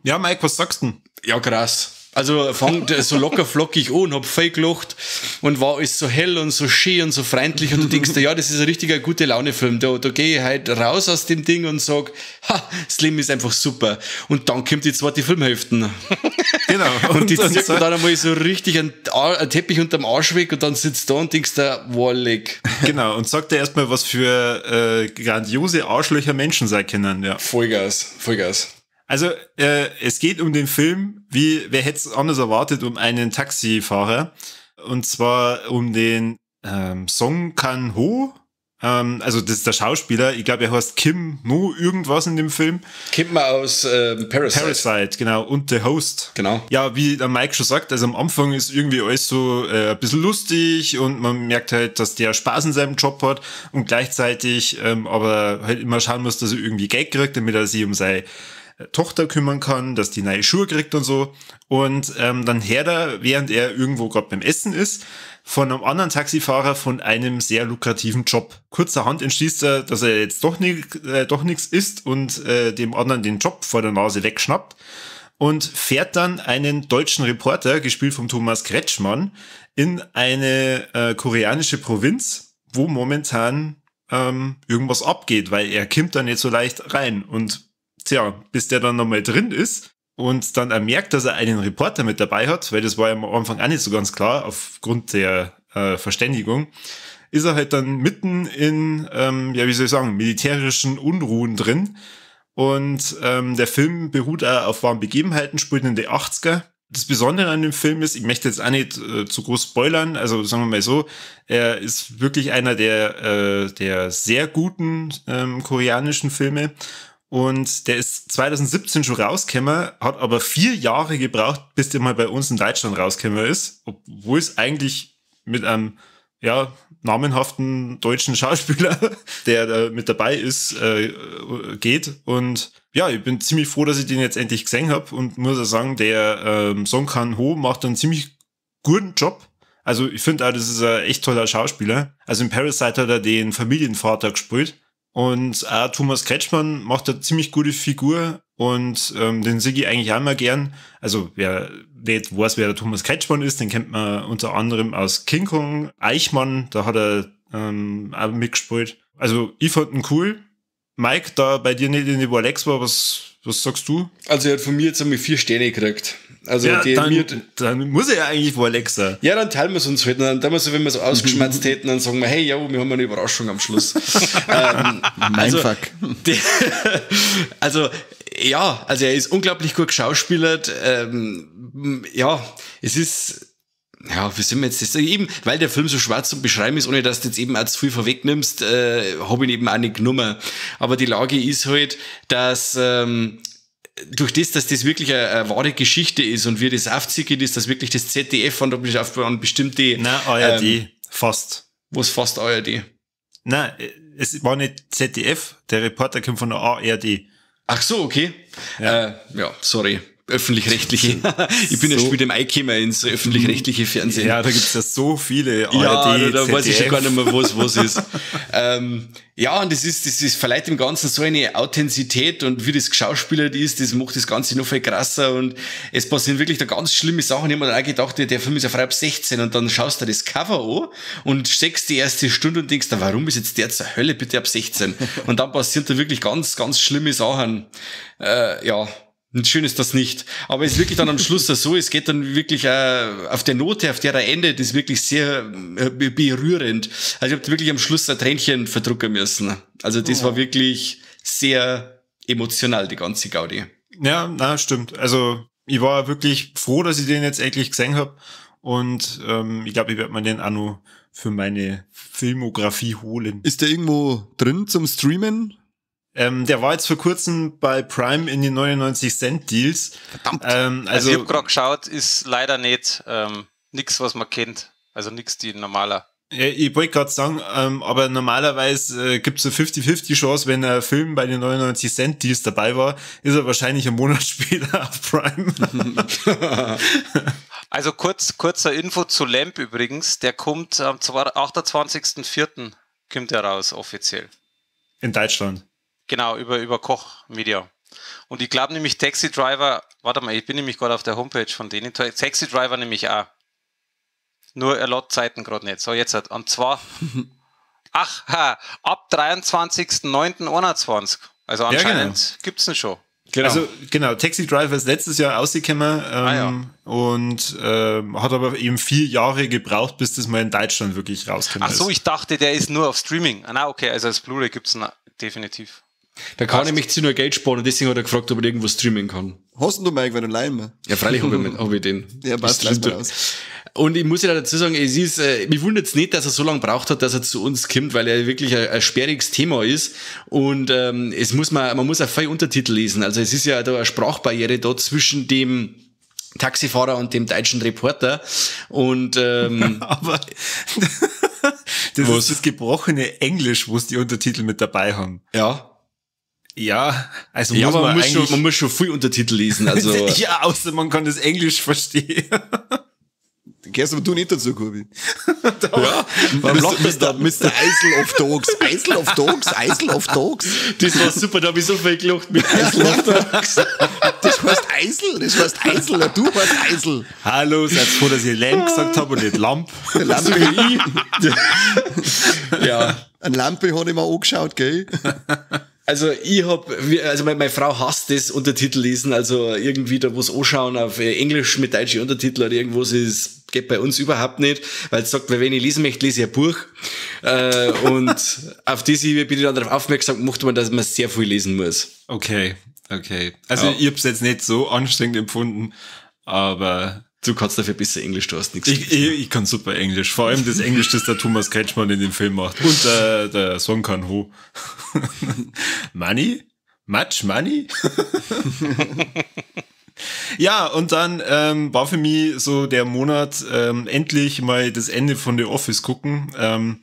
Ja, Mike, was sagst du denn? Ja, krass. Also fangt so locker flockig an, hab voll gelacht und war alles so hell und so schön und so freundlich und du denkst dir, ja, das ist ein richtiger gute Laune-Film. Da gehe ich halt raus aus dem Ding und sag, ha, das Leben ist einfach super. Und dann kommt die zweite Filmhälfte. Genau. Und die zirken dann einmal so richtig einen Teppich unterm Arsch weg und dann sitzt da und denkst dir, wow, leck. Genau, und sagt dir erstmal, was für grandiose Arschlöcher Menschen sein können. Ja. Vollgas, Vollgas. Also, es geht um den Film, wie, wer hätte es anders erwartet, um einen Taxifahrer. Und zwar um den Song Kang-ho. Also, das ist der Schauspieler. Ich glaube, er heißt Kim No irgendwas in dem Film. Kennt man aus Parasite. Parasite, genau. Und The Host. Genau. Ja, wie der Mike schon sagt, also am Anfang ist irgendwie alles so ein bisschen lustig und man merkt halt, dass der Spaß in seinem Job hat und gleichzeitig aber halt immer schauen muss, dass er irgendwie Geld kriegt, damit er sich um seine Tochter kümmern kann, dass die neue Schuhe kriegt und so. Und dann hört er, während er irgendwo gerade beim Essen ist, von einem anderen Taxifahrer von einem sehr lukrativen Job. Kurzerhand entschließt er, dass er jetzt doch nichts isst und dem anderen den Job vor der Nase wegschnappt und fährt dann einen deutschen Reporter, gespielt vom Thomas Kretschmann, in eine koreanische Provinz, wo momentan irgendwas abgeht, weil er kommt da nicht so leicht rein. Und tja, bis der dann nochmal drin ist und dann er merkt, dass er einen Reporter mit dabei hat, weil das war ja am Anfang auch nicht so ganz klar, aufgrund der Verständigung, ist er halt dann mitten in, ja, wie soll ich sagen, militärischen Unruhen drin. Und der Film beruht auch auf wahren Begebenheiten, spielt in den 80er. Das Besondere an dem Film ist, ich möchte jetzt auch nicht zu groß spoilern, also sagen wir mal so, er ist wirklich einer der sehr guten koreanischen Filme. Und der ist 2017 schon rausgekommen, hat aber 4 Jahre gebraucht, bis der mal bei uns in Deutschland rausgekommen ist, obwohl es eigentlich mit einem ja, namenhaften deutschen Schauspieler, der da mit dabei ist, geht. Und ja, ich bin ziemlich froh, dass ich den jetzt endlich gesehen habe und muss auch sagen, der Song Kang-ho macht einen ziemlich guten Job. Also ich finde auch, das ist ein echt toller Schauspieler. Also in Parasite hat er den Familienvater gespielt. Und auch Thomas Kretschmann macht eine ziemlich gute Figur und den sehe ich eigentlich auch immer gern. Also wer nicht weiß, wer der Thomas Kretschmann ist, den kennt man unter anderem aus King Kong, Eichmann, da hat er auch mitgespielt. Also ich fand ihn cool. Mike, da bei dir nicht in die Warlex war, was sagst du? Also er hat von mir jetzt einmal 4 Sterne gekriegt. Also ja, dann muss er ja eigentlich Warlex sein. Ja, dann teilen wir es uns halt. Dann teilen wir so, wenn wir es ausgeschmerzt hätten, dann sagen wir, hey, ja, wir haben eine Überraschung am Schluss. Mindfuck. Also, ja, also er ist unglaublich gut geschauspielert. Ja, es ist... Ja, wie sind wir jetzt das? Eben, weil der Film so schwarz zum Beschreiben ist, ohne dass du jetzt eben auch zu viel vorwegnimmst, habe ich ihn eben auch nicht genommen. Aber die Lage ist halt, dass durch das, dass das wirklich eine wahre Geschichte ist und wie das aufzickert ist, dass wirklich das ZDF an bestimmte... Nein, ARD, fast. Was fast ARD? Nein, es war nicht ZDF, der Reporter kommt von der ARD. Ach so, okay. Ja, ja, sorry. Öffentlich-rechtliche. Ich bin ja schon mit dem eingekommen ins öffentlich-rechtliche Fernsehen. Ja, da gibt's ja so viele ARD, ja, da weiß ich schon gar nicht mehr, was ist. Ja, und das ist verleiht dem Ganzen so eine Authentizität und wie das geschauspielert ist, das macht das Ganze noch viel krasser und es passieren wirklich da ganz schlimme Sachen. Ich hab mir dann auch gedacht, der Film ist ja frei ab 16 und dann schaust du das Cover an und steckst die erste Stunde und denkst, warum ist jetzt der zur Hölle bitte ab 16? Und dann passieren da wirklich ganz, ganz schlimme Sachen. Ja. Und schön ist das nicht. Aber es ist wirklich dann am Schluss so, es geht dann wirklich auf der Note, auf der er endet, ist wirklich sehr berührend. Also ich habe wirklich am Schluss ein Tränchen verdrucken müssen. Also das war wirklich sehr emotional, die ganze Gaudi. Ja, na, stimmt. Also ich war wirklich froh, dass ich den jetzt endlich gesehen habe. Und ich glaube, ich werde mir den auch noch für meine Filmografie holen. Ist der irgendwo drin zum Streamen? Der war jetzt vor kurzem bei Prime in den 99-Cent-Deals. Verdammt. Also ich habe gerade geschaut, ist leider nicht nix, was man kennt. Also nix, die normaler. Ja, ich wollte gerade sagen, aber normalerweise gibt es eine 50-50 Chance, wenn ein Film bei den 99-Cent-Deals dabei war, ist er wahrscheinlich einen Monat später auf Prime. Also kurzer Info zu Lamb übrigens, der kommt am 28.04. kommt er raus, offiziell. In Deutschland. Genau, über Koch Media. Und ich glaube nämlich Taxi Driver, warte mal, ich bin nämlich gerade auf der Homepage von denen, Taxi Driver nämlich auch. Nur er lädt Zeiten gerade nicht. So, jetzt halt. Und zwar, ab 23.09.21. Also anscheinend ja, genau. Gibt's ihn schon. Genau. Also genau, Taxi Driver ist letztes Jahr rausgekommen und hat aber eben 4 Jahre gebraucht, bis das mal in Deutschland wirklich rausgekommen ist. Ach so, ich dachte, der ist nur auf Streaming. Ah, na, okay, also als Blu-ray gibt's ihn definitiv. Da kann ich mich zu nur Geld sparen und deswegen hat er gefragt, ob er irgendwo streamen kann. Hast du Mike, weil du leihen wir? Ja, freilich hab ich den. Ja, passt, leih mal aus. Und ich muss ja dazu sagen, es ist, mich wundert es nicht, dass er so lange braucht hat, dass er zu uns kommt, weil er wirklich ein sperriges Thema ist. Und es muss man muss auch viel Untertitel lesen. Also es ist ja da eine Sprachbarriere da zwischen dem Taxifahrer und dem deutschen Reporter. Und aber das ist das gebrochene Englisch, wo es die Untertitel mit dabei haben. Ja. Ja, also ja, muss man muss schon viel Untertitel lesen. Also ja, außer man kann das Englisch verstehen. Gehst aber du nicht dazu, Kurbi. Ja, Mr. Isle of Dogs. Isle of Dogs, Isle of Dogs. Das war super, da habe ich so viel gelacht mit Isle of Dogs. Das heißt Eisel, das heißt Eisel, du heißt Eisel. Hallo, seid froh, dass ich Lamp gesagt habe und nicht Lamp. Lampe. Ja. Ein Lampe habe ich mir angeschaut, gell? Also ich hab, also meine Frau hasst das Untertitel lesen, also irgendwie da was anschauen auf Englisch mit deutschen Untertiteln oder irgendwas ist, geht bei uns überhaupt nicht, weil sie sagt, weil wenn ich lesen möchte, lese ich ein Buch. Und auf das bin ich dann darauf aufmerksam gemacht worden, dass man sehr viel lesen muss. Okay, okay. Also ja. Ich hab's jetzt nicht so anstrengend empfunden, aber... Du kannst dafür besser Englisch, du hast nichts. Ich kann super Englisch. Vor allem das Englisch, das der Thomas Kretschmann in dem Film macht. Und der Song Kang-ho. Money? Much money? Ja, und dann war für mich so der Monat endlich mal das Ende von The Office gucken.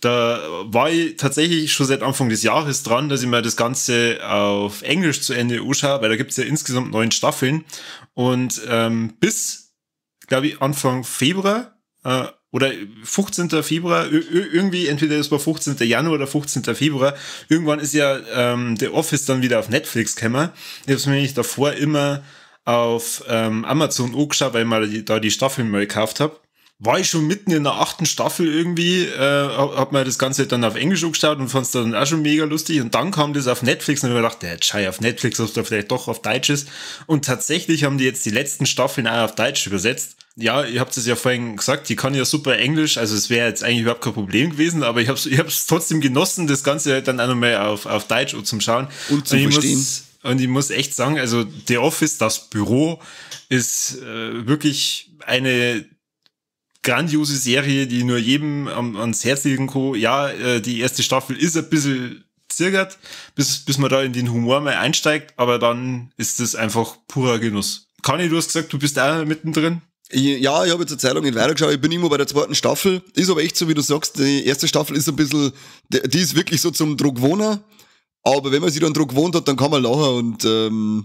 Da war ich tatsächlich schon seit Anfang des Jahres dran, dass ich mir das Ganze auf Englisch zu Ende anschaue, weil da gibt's ja insgesamt 9 Staffeln. Und bis, glaube ich, Anfang Februar oder 15. Februar, irgendwie, entweder das war 15. Januar oder 15. Februar, irgendwann ist ja The Office dann wieder auf Netflix gekommen. Ich hab's mir nämlich davor immer auf Amazon angeschaut, weil ich mir da die Staffeln mal gekauft hab. War ich schon mitten in der 8. Staffel irgendwie, hab mir das Ganze dann auf Englisch angeschaut und fand's dann auch schon mega lustig. Und dann kam das auf Netflix und ich mir gedacht, ja, schei, auf Netflix, ob da vielleicht doch auf Deutsch ist. Und tatsächlich haben die jetzt die letzten Staffeln auch auf Deutsch übersetzt. Ja, ihr habt es ja vorhin gesagt, die kann ja super Englisch, also es wäre jetzt eigentlich überhaupt kein Problem gewesen, aber ich hab's trotzdem genossen, das Ganze halt dann auch nochmal auf Deutsch zum Schauen. Und zu verstehen. Und ich muss echt sagen, also The Office, das Büro, ist wirklich eine grandiose Serie, die nur jedem ans Herz legen kann. Ja, die erste Staffel ist ein bisschen zirgert, bis man da in den Humor mal einsteigt, aber dann ist das einfach purer Genuss. Kani, du hast gesagt, du bist auch mittendrin. Ja, ich habe jetzt eine Zeit lang nicht weitergeschaut, ich bin immer bei der zweiten Staffel. Ist aber echt so, wie du sagst, die erste Staffel ist ein bisschen, die ist wirklich so zum Druckwohner. Aber wenn man sich dann dran gewohnt hat, dann kann man lachen und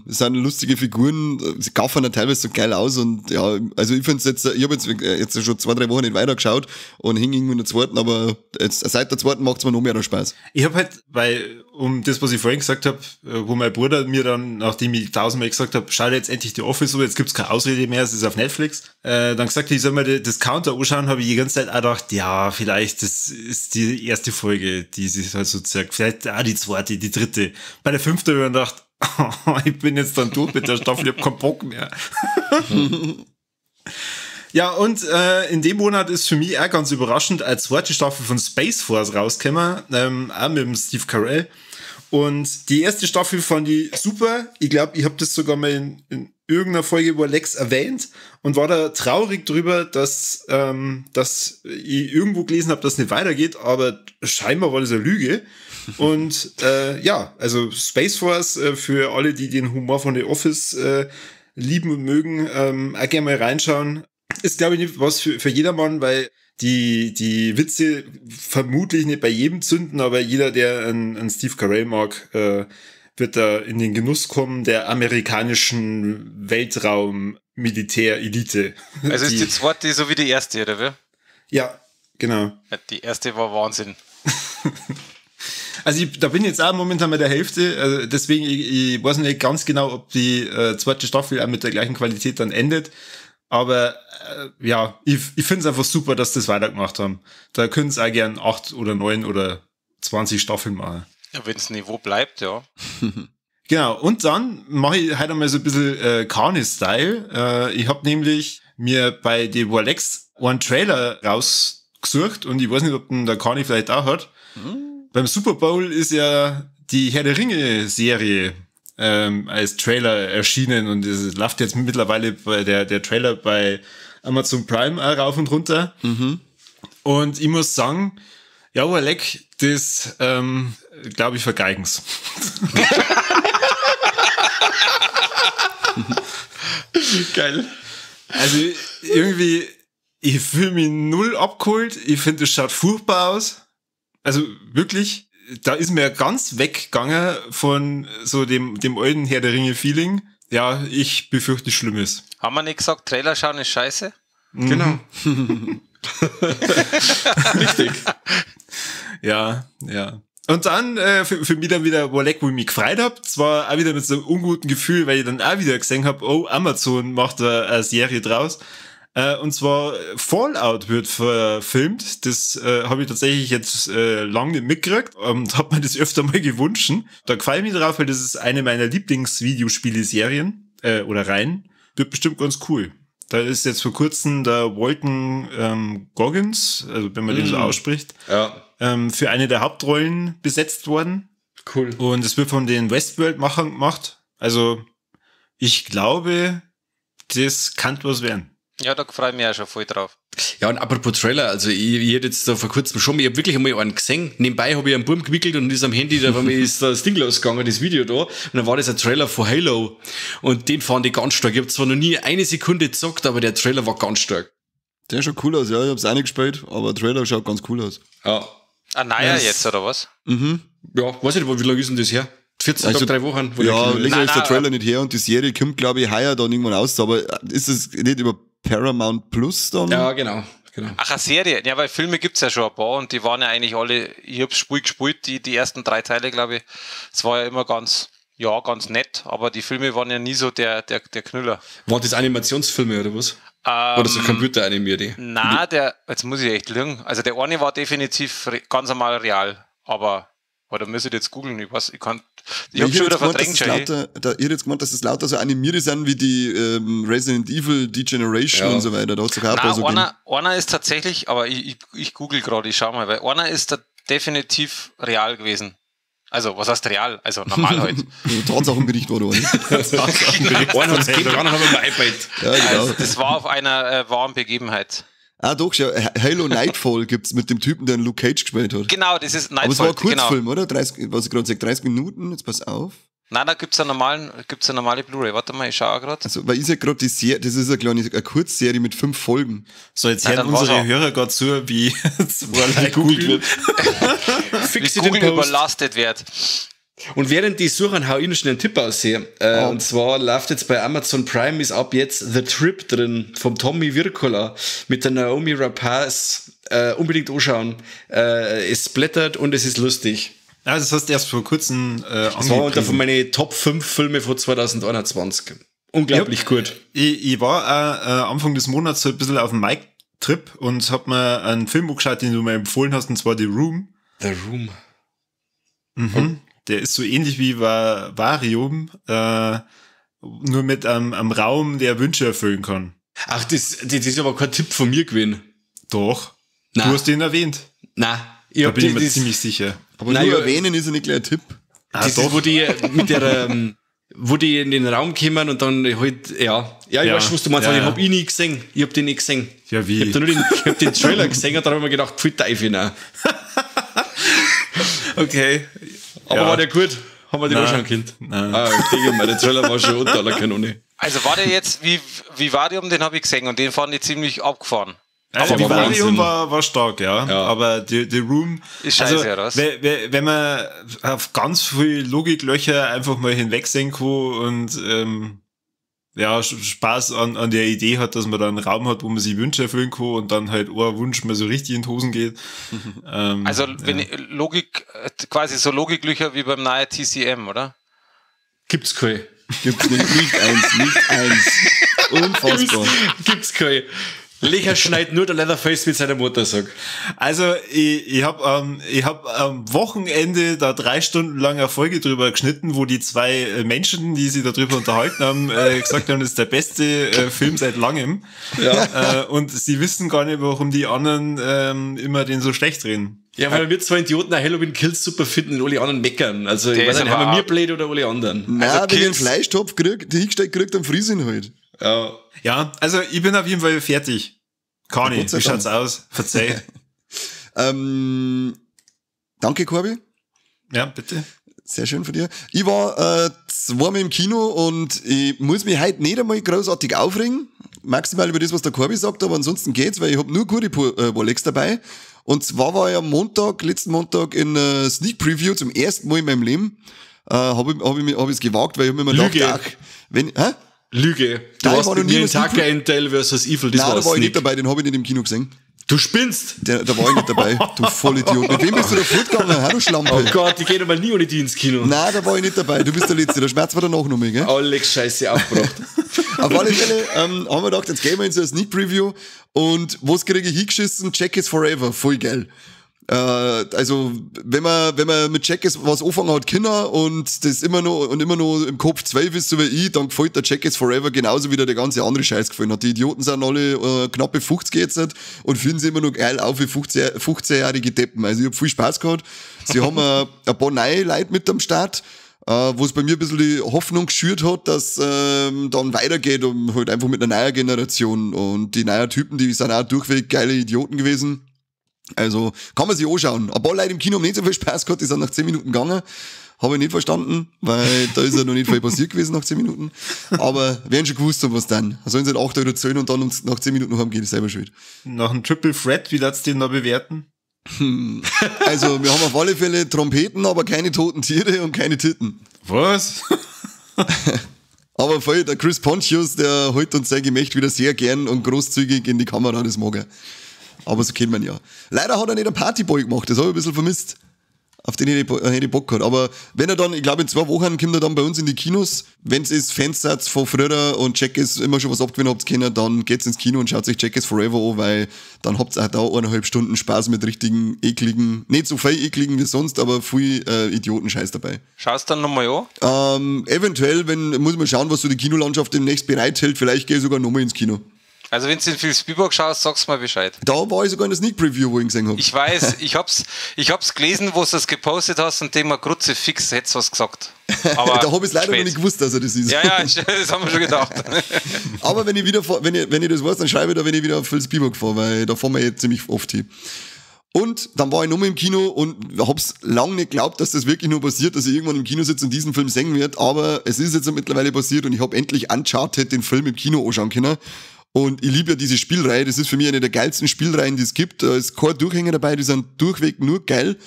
es sind lustige Figuren, sie gaffern dann teilweise so geil aus und ja, also ich finde es jetzt, ich habe jetzt schon 2-3 Wochen nicht weitergeschaut und hing irgendwo in der zweiten, aber jetzt, seit der zweiten macht es mir noch mehr Spaß. Ich habe halt, weil, um das, was ich vorhin gesagt habe, wo mein Bruder mir dann, nachdem ich 1000-mal gesagt habe, schau dir jetzt endlich die Office so, jetzt gibt's keine Ausrede mehr, es ist auf Netflix, dann gesagt, ich soll mir das Counter anschauen, habe ich die ganze Zeit auch gedacht, ja, vielleicht, das ist die erste Folge, die sich halt so zeigt, vielleicht auch die zweite, die dritte. Bei der fünften habe ich mir gedacht, ich bin jetzt dann tot mit der Staffel, ich hab keinen Bock mehr. Ja, und in dem Monat ist für mich auch ganz überraschend eine zweite Staffel von Space Force rausgekommen, auch mit dem Steve Carell. Und die erste Staffel fand ich super. Ich glaube, ich habe das sogar mal in irgendeiner Folge über Lex erwähnt und war da traurig drüber, dass ich irgendwo gelesen habe, dass es nicht weitergeht, aber scheinbar war das eine Lüge. Und ja, also Space Force für alle, die den Humor von The Office lieben und mögen, auch gerne mal reinschauen. Ist, glaube ich, nicht was für jedermann, weil die Witze vermutlich nicht bei jedem zünden, aber jeder, der einen Steve Carell mag, wird da in den Genuss kommen der amerikanischen Weltraum-Militär-Elite. Also ist die zweite so wie die erste, oder wie? Ja, genau. Ja, die erste war Wahnsinn. Also da bin ich jetzt auch momentan bei der Hälfte, also deswegen, ich weiß nicht ganz genau, ob die zweite Staffel auch mit der gleichen Qualität dann endet. Aber ja, ich finde es einfach super, dass das weitergemacht haben. Da können sie auch gern 8 oder 9 oder 20 Staffeln machen. Ja, wenn das Niveau bleibt, ja. Genau, und dann mache ich heute mal so ein bisschen Carney-Style. Ich habe nämlich mir bei The Warlex einen Trailer rausgesucht und ich weiß nicht, ob den der Carney vielleicht auch hat. Mhm. Beim Super Bowl ist ja die Herr der Ringe-Serie als Trailer erschienen und es läuft jetzt mittlerweile bei der Trailer bei Amazon Prime auch rauf und runter. Mhm. Und ich muss sagen, ja, Alec, das glaube ich, vergeigen's. Geil. Also irgendwie, ich fühle mich null abgeholt. Ich finde, es schaut furchtbar aus. Also wirklich, da ist mir ganz weggegangen von so dem alten Herr der Ringe-Feeling. Ja, ich befürchte Schlimmes. Haben wir nicht gesagt, Trailer schauen ist scheiße? Mhm. Genau. Richtig. Ja, ja. Und dann für mich dann wieder Warleck, wo ich mich gefreut habe. Zwar auch wieder mit so einem unguten Gefühl, weil ich dann auch wieder gesehen habe, oh, Amazon macht da eine Serie draus. Und zwar Fallout wird verfilmt. Das habe ich tatsächlich jetzt lange nicht mitgekriegt und habe mir das öfter mal gewünscht. Da freue ich mich drauf, weil das ist eine meiner Lieblingsvideospiele-Serien oder Reihen. Wird bestimmt ganz cool. Da ist jetzt vor kurzem der Walton Goggins, also wenn man den so ausspricht, ja, für eine der Hauptrollen besetzt worden. Cool. Und es wird von den Westworld-Machern gemacht. Also ich glaube, das kann was werden. Ja, da freue ich mich auch schon voll drauf. Ja, und apropos Trailer, also ich hätte jetzt da vor kurzem schon, ich habe wirklich einmal einen gesehen. Nebenbei habe ich einen Burm gewickelt und ist am Handy, da ist das Ding losgegangen, das Video da. Und dann war das ein Trailer von Halo. Und den fand ich ganz stark. Ich habe zwar noch nie eine Sekunde gezockt, aber der Trailer war ganz stark. Der schaut cool aus, ja. Ich hab's auch nicht gespielt, aber der Trailer schaut ganz cool aus. Ja. Ein neuer jetzt, oder was? Mhm. Ja, weiß ich nicht, wie lange ist denn das her? 14 Also, Tage, 3 Wochen. Ja, länger Nein, ist der nein, Trailer nicht her und die Serie kommt, glaube ich, heuer dann irgendwann aus, aber ist es nicht über Paramount Plus dann? Ja, genau. Ach, eine Serie. Ja, weil Filme gibt's ja schon ein paar und die waren ja eigentlich alle, ich hab's Spiel gespielt, die ersten 3 Teile, glaube ich. Es war ja immer ganz, ja, ganz nett, aber die Filme waren ja nie so der Knüller. Waren das Animationsfilme oder was? Oder so computeranimierte? Nein, jetzt muss ich echt lügen. Also der eine war definitiv ganz einmal real, aber oder müsste ich jetzt googeln? Ich weiß, ich kann. Ich hab schon wieder verdrängt. Ich hätte jetzt gemeint, dass es lauter so animierte sind wie die Resident Evil, Degeneration und so weiter. Da hat's doch auch ein paar so einer ist tatsächlich, aber ich google gerade, ich schau mal, weil einer ist da definitiv real gewesen. Also, was heißt real? Also normal halt. Tatsachenbericht war da, oder? Einer hat's gegeben, einer hat mir iPad. Ja, genau. Also, das war auf einer wahren Begebenheit. Ah, doch, ja, Halo Nightfall gibt's mit dem Typen, der einen Luke Cage gespielt hat. Genau, das ist Nightfall. Aber es war ein Kurzfilm, genau. Oder? 30, was ich gerade sage, 30 Minuten, jetzt pass auf. Nein, da gibt's eine normale Blu-ray. Warte mal, ich schaue gerade. Also, weil ich sag gerade, die Serie, das ist eine kleine eine Kurzserie mit 5 Folgen. So, jetzt hören unsere Hörer gerade zu, wie zwei Leute googelt wird. Wie Google überlastet wird. Und während die suchen, hau ich noch schnell einen Tipp aus hier. Und zwar läuft jetzt bei Amazon Prime ist ab jetzt The Trip drin vom Tommy Wirkola mit der Naomi Rapace. Unbedingt anschauen. Es splattert und es ist lustig. Ja, das hast du erst vor kurzem Das war unter von meinen Top 5 Filme von 2021. Unglaublich gut. Ich war auch, Anfang des Monats so ein bisschen auf dem Mike-Trip und hab mir einen Film angeschaut, den du mir empfohlen hast, und zwar The Room. The Room. Mhm. Okay. Der ist so ähnlich wie Vivarium, nur mit einem Raum, der Wünsche erfüllen kann. Ach, das ist aber kein Tipp von mir gewesen. Doch. Nein. Du hast den erwähnt. Nein. Da bin ich mir ziemlich sicher. Aber nur erwähnen ist ja nicht gleich ein Tipp. Ah, das ist, wo die mit der, wo die in den Raum kommen und dann halt, ja. Ja, ich weiß, was du meinst, aber ich hab ihn nie gesehen. Ich hab den nicht gesehen. Ja, wie? Ich hab, hab den Trailer gesehen und dann hab ich mir gedacht, pfui Teufel, nein. Okay. Aber war der gut? Haben wir den anschauen können? Nein. Ah, ich denke mal, der Trailer war schon unter aller Kanone. Also war der jetzt, wie Vivarium, den habe ich gesehen und den fand ich ziemlich abgefahren. Also Vivarium war stark, ja. Aber The Room ist scheiße, also, oder was? Wenn man auf ganz viel Logiklöcher einfach mal hinwegsehen kann und Spaß an der Idee hat, dass man da einen Raum hat, wo man sich Wünsche erfüllen kann und dann halt ein Wunsch mal so richtig in die Hosen geht. Also wenn Logik, quasi so Logiklöcher wie beim nahe TCM, oder? Gibt's keine. Gibt's nicht, nicht eins, nicht eins. Unfassbar. Gibt's keine. Löcher schneidet nur der Leatherface mit seiner Mutter, sag. Also, ich hab am Wochenende da 3 Stunden lang eine Folge drüber geschnitten, wo die 2 Menschen, die sich darüber unterhalten haben, gesagt haben, das ist der beste Film seit langem. Ja. Und sie wissen gar nicht, warum die anderen immer den so schlecht reden. Ja, weil wir 2 Idioten auch Halloween Kills super finden und alle anderen meckern. Also, ich weiß nicht, haben wir mir blöd oder alle anderen? Nein, also, wenn ich einen Fleischtopf krieg, die hingestellt kriegt, dann friss ihn halt. Ja. Ja, also ich bin auf jeden Fall fertig. Conny, wie schaut's aus? Verzeih. Danke, Corby. Ja, bitte. Sehr schön von dir. Ich war zweimal im Kino und ich muss mich heute nicht einmal großartig aufregen. Maximal über das, was der Corby sagt, aber ansonsten geht's, weil ich hab nur gute Rolex dabei. Und zwar war ich am Montag, letzten Montag, in Sneak Preview zum ersten Mal in meinem Leben. Hab ich's gewagt, weil ich hab mir immer gedacht, ach, wenn, hä? Lüge. Du Nein, warst war mit noch nie mir in in der Tucker and Dale vs. Evil. Das Nein, war da war ich Sneak. nicht dabei, den habe ich nicht im Kino gesehen. Du spinnst! Da war ich nicht dabei, du Vollidiot. Mit wem bist du da fortgegangen, du Schlampe? Oh Gott, ich gehe doch mal nie ohne die ins Kino. Nein, da war ich nicht dabei. Du bist der Letzte. Der Schmerz war danach noch mal, gell? Alex Scheiße aufgebracht. Auf alle Fälle haben wir gedacht, jetzt gehen wir in so eine Sneak Preview. Und was kriege ich hingeschissen? Jackass Forever. Voll geil. Also, wenn man mit Jackass was anfangen hat, Kinder und das immer noch im Kopf 12 ist, so wie ich, dann gefällt der Jackass Forever genauso wie der ganze andere Scheiß gefallen hat. Die Idioten sind alle knappe 50 jetzt und fühlen sich immer noch geil auf wie 15-jährige Deppen. Also ich hab viel Spaß gehabt. Sie haben ein paar neue Leute mit am Start. Wo es bei mir ein bisschen die Hoffnung geschürt hat, dass dann weitergeht und halt einfach mit einer neuen Generation. Und die neuen Typen, die sind auch durchweg geile Idioten gewesen. Also kann man sich anschauen. Ein paar Leute im Kino haben nicht so viel Spaß gehabt, die sind nach 10 Minuten gegangen. Habe ich nicht verstanden, weil da ist ja noch nicht viel passiert gewesen nach 10 Minuten. Aber werden schon gewusst haben, was dann. Sollen sie halt 8 oder 10 und dann uns nach 10 Minuten noch heimgehen, ist selber schuld. Nach einem Triple Threat, wie würdest du den da bewerten? Also, wir haben auf alle Fälle Trompeten, aber keine toten Tiere und keine Titten. Was? Aber voll, der Chris Pontius, der holt uns sein Gemächt wieder sehr gern und großzügig in die Kamera, das mag er. Aber so kennt man ja. Leider hat er nicht einen Partyboy gemacht, das habe ich ein bisschen vermisst. Auf den hätte ich Bock gehabt. Aber wenn er dann, ich glaube in 2 Wochen kommt er dann bei uns in die Kinos. Wenn es Fansatz von früher und Jackass immer schon was abgewinnen habt können, dann geht's ins Kino und schaut sich Jackass Forever an, weil dann habt ihr auch da 1,5 Stunden Spaß mit richtigen, ekligen, nicht so viel ekligen wie sonst, aber viel Idiotenscheiß dabei. Schaust dann nochmal an? Eventuell, muss man schauen, was so die Kinolandschaft demnächst bereithält. Vielleicht gehe ich sogar nochmal ins Kino. Also wenn du den Phil Spielberg schaust, sagst du mal Bescheid. Da war ich sogar in der Sneak Preview, wo ich ihn gesehen habe. Ich weiß, ich hab's gelesen, wo du das gepostet hast und dem mal Kruzifix hättest was gesagt. Aber da habe ich leider noch nicht gewusst, dass er das ist. Ja, ja, das haben wir schon gedacht. Aber wenn ich wieder, wenn ich das weiß, dann schreibe ich da, wenn ich wieder auf Phil Spielberg fahre, weil da fahren wir jetzt ziemlich oft hin. Und dann war ich nochmal im Kino und hab's lang nicht geglaubt, dass das wirklich nur passiert, dass ich irgendwann im Kino sitze und diesen Film sehen werde. Aber es ist jetzt mittlerweile passiert und ich hab endlich Uncharted, den Film im Kino anschauen können. Und ich liebe ja diese Spielreihe, das ist für mich eine der geilsten Spielreihen, die es gibt. Da ist kein Durchhänger dabei, die sind durchweg nur geil.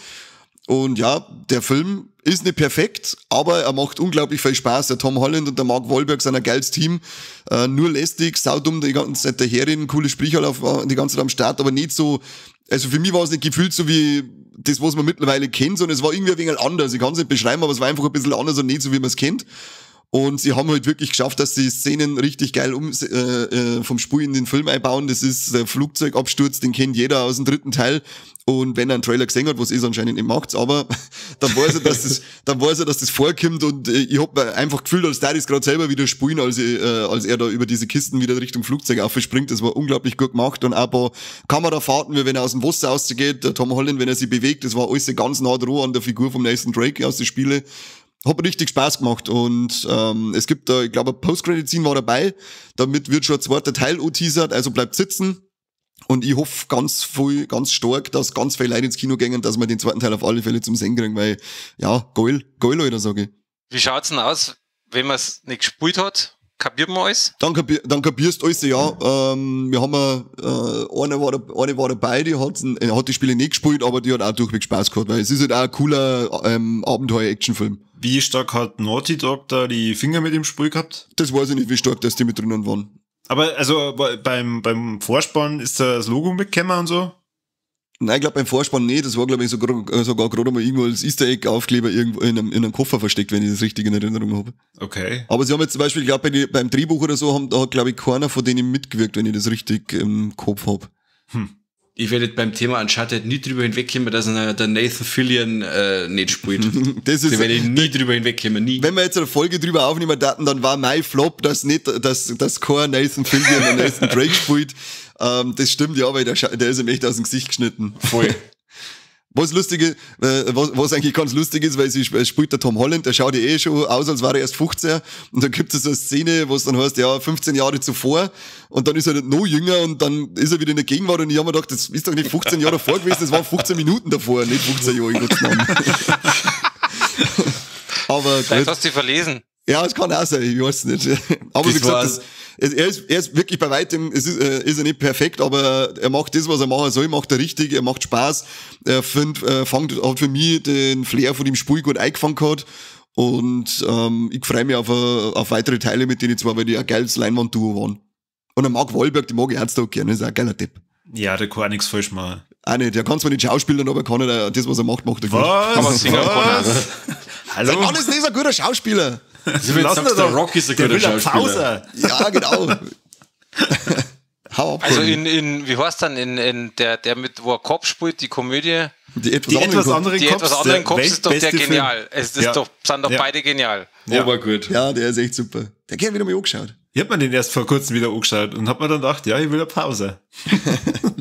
Und ja, der Film ist nicht perfekt, aber er macht unglaublich viel Spaß. Der Tom Holland und der Mark Wahlberg sind ein geiles Team. Nur lästig, saudumm die ganze Zeit daherreden, coole Sprüche die ganze Zeit am Start, aber nicht so, also für mich war es nicht gefühlt so wie das, was man mittlerweile kennt, sondern es war irgendwie ein wenig anders. Ich kann es nicht beschreiben, aber es war einfach ein bisschen anders und nicht so, wie man es kennt. Und sie haben halt wirklich geschafft, dass sie Szenen richtig geil vom Spiel in den Film einbauen. Das ist der Flugzeugabsturz, den kennt jeder aus dem 3. Teil. Und wenn er einen Trailer gesehen hat, was ist anscheinend nicht macht's, aber dann weiß er, dass das vorkommt. Und ich hab mir einfach gefühlt, als der das gerade selber wieder spielen, als er da über diese Kisten wieder Richtung Flugzeug aufspringt. Das war unglaublich gut gemacht. Und auch ein paar Kamerafahrten, wie wenn er aus dem Wasser rausgeht, der Tom Holland, wenn er sich bewegt, das war alles ganz nah dran an der Figur vom Nathan Drake aus den Spielen. Hat richtig Spaß gemacht und es gibt da, ich glaube, ein Post-Credit-Scene war dabei, damit wird schon ein zweiter Teil angeteasert, also bleibt sitzen und ich hoffe ganz viel, ganz stark, dass ganz viele Leute ins Kino gehen, dass wir den zweiten Teil auf alle Fälle zum Sehen kriegen, weil, ja, geil, geil, Alter, sage ich. Wie schaut's denn aus, wenn man es nicht gespielt hat? Kapiert man alles? Dann kapierst du alles, ja. Wir haben eine war dabei, die hat die Spiele nicht gespielt, aber die hat auch durchweg Spaß gehabt, weil es ist halt auch ein cooler Abenteuer-Action-Film. Wie stark hat Naughty Dog da die Finger mit im Spiel gehabt? Das weiß ich nicht, wie stark dass die mit drinnen waren. Aber also beim Vorspann ist da das Logo mitgekommen und so? Nein, ich glaube beim Vorspann nicht. Das war, glaube ich, sogar gerade mal irgendwo als Easter Egg Aufkleber irgendwo in einem Koffer versteckt, wenn ich das richtig in Erinnerung habe. Okay. Aber sie haben jetzt zum Beispiel, ich glaube, beim Drehbuch oder so, da hat, glaube ich, keiner von denen mitgewirkt, wenn ich das richtig im Kopf habe. Hm. Ich werde beim Thema Uncharted nie drüber hinwegkommen, dass der Nathan Fillion nicht spielt. Das ist, da werde ich nie drüber hinwegkommen, nie. Wenn wir jetzt eine Folge drüber aufnehmen, dann war mein Flop, dass nicht, dass kein Nathan Fillion und Nathan Drake spielt. Das stimmt ja, weil der ist ihm echt aus dem Gesicht geschnitten. Voll. Was lustig ist, was eigentlich ganz lustig ist, weil sie spielt der Tom Holland, der schaut ja eh schon aus, als wäre er erst 15. Und dann gibt es so eine Szene, wo es dann heißt, ja, 15 Jahre zuvor. Und dann ist er noch jünger und dann ist er wieder in der Gegenwart. Und ich habe mir gedacht, das ist doch nicht 15 Jahre davor gewesen, das waren 15 Minuten davor, nicht 15 Jahre in Gottes Namen. Aber vielleicht hast du dich verlesen. Ja, es kann auch sein, ich weiß nicht. Aber das wie gesagt, er ist wirklich bei weitem, ist er nicht perfekt, aber er macht das, was er machen soll, macht er richtig, er macht Spaß, er hat für mich den Flair von dem Spiel gut eingefangen gehabt und ich freue mich auf weitere Teile mit denen zwei, weil die ein geiles Leinwand-Duo waren. Und der Mark Wahlberg, den mag ich auch gerne, ist auch ein geiler Tipp. Ja, der kann auch nichts falsch machen. Auch nicht, der kann zwar nicht schauspielern, aber kann nicht, das, was er macht, macht er gut. Was? Aber singen kann er. Hallo? Sein Mann ist nicht so ein guter Schauspieler. Also wenn du sagst, der Rock ist ein guter Schauspieler. Ja, genau. Hau ab. Also in wie heißt dann, in der mit, wo er Cop spielt, die Komödie. Die etwas anderen Cops ist doch der genial. Es ist doch, sind doch beide genial. Ja. Aber gut. Ja, der ist echt super. Der hat wieder mal angeschaut. Ich hab mir den erst vor kurzem wieder angeschaut und hab mir dann gedacht, ja, ich will eine Pause.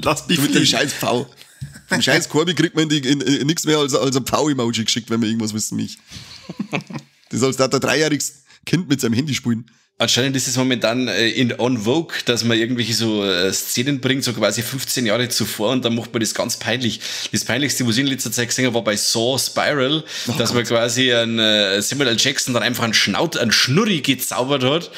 Lass mich mit dem scheiß V. Vom scheiß Corby kriegt man nichts mehr als ein Pau-Emoji geschickt, wenn man irgendwas wissen mich. Das sollst du der dreijähriges Kind mit seinem Handy spielen. Anscheinend ist es momentan in on vogue, dass man irgendwelche so Szenen bringt, so quasi 15 Jahre zuvor, und dann macht man das ganz peinlich. Das Peinlichste, was ich in letzter Zeit gesehen habe, war bei Saw Spiral, dass man quasi einen Samuel L. Jackson dann einfach einen Schnurri gezaubert hat,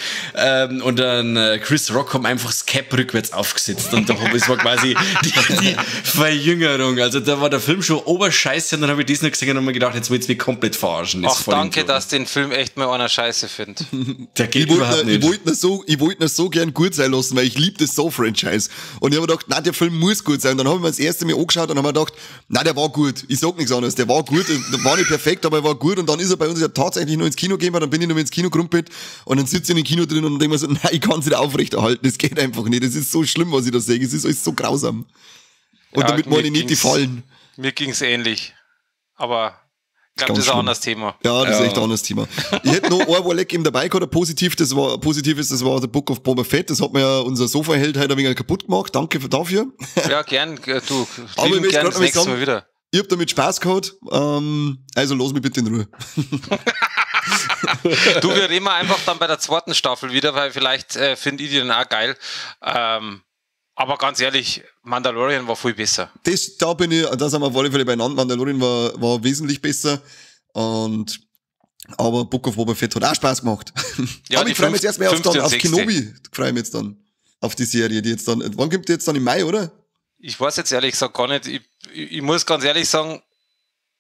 und dann Chris Rock haben einfach das Cap rückwärts aufgesetzt und da es war quasi die Verjüngerung. Also da war der Film schon oberscheiße und dann habe ich das noch gesehen und habe mir gedacht, jetzt willst du mich komplett verarschen. Das Ach, danke, dass den Film echt mal einer Scheiße findet. Der geht überhaupt nicht. Ich wollte ihn so gern gut sein lassen, weil ich liebe das Saw-Franchise. Und ich habe mir gedacht, nein, der Film muss gut sein. Und dann habe ich mir das erste Mal angeschaut und habe mir gedacht, nein, der war gut. Ich sag nichts anderes. Der war gut, der war nicht perfekt, aber er war gut. Und dann ist er bei uns ja tatsächlich nur ins Kino gegangen, dann bin ich noch ins Kino gerumpelt und dann sitze ich in dem Kino drin und denke mir so, nein, ich kann es nicht aufrechterhalten. Das geht einfach nicht. Das ist so schlimm, was ich da sehe. Es ist alles so grausam. Und ja, damit meine ich nicht die Fallen. Mir ging's ähnlich. Aber ich glaube, das ist ein anderes Thema. Ja, das ist echt ein anderes Thema. Ich hätte noch ein Warleck eben dabei gehabt, positiv, das war, positiv ist, das war The Book of Boba Fett, das hat mir ja unser Sofaheld heute ein wenig kaputt gemacht. Danke dafür. Ja, gern, du. Aber ich möchte gern das nächste Mal wieder. Ich hab damit Spaß gehabt, also lass mich bitte in Ruhe. Du, wir reden einfach dann bei der zweiten Staffel wieder, weil vielleicht finde ich die dann auch geil. Aber ganz ehrlich, Mandalorian war viel besser. Da sind wir auf alle Fälle beieinander. Mandalorian war wesentlich besser. Aber Book of Boba Fett hat auch Spaß gemacht. Ja, aber ich freue mich jetzt erstmal auf Kenobi. Ich freue mich jetzt dann auf die Serie, die jetzt dann, wann kommt die jetzt dann im Mai, oder? Ich weiß jetzt ehrlich gesagt gar nicht. Ich muss ganz ehrlich sagen,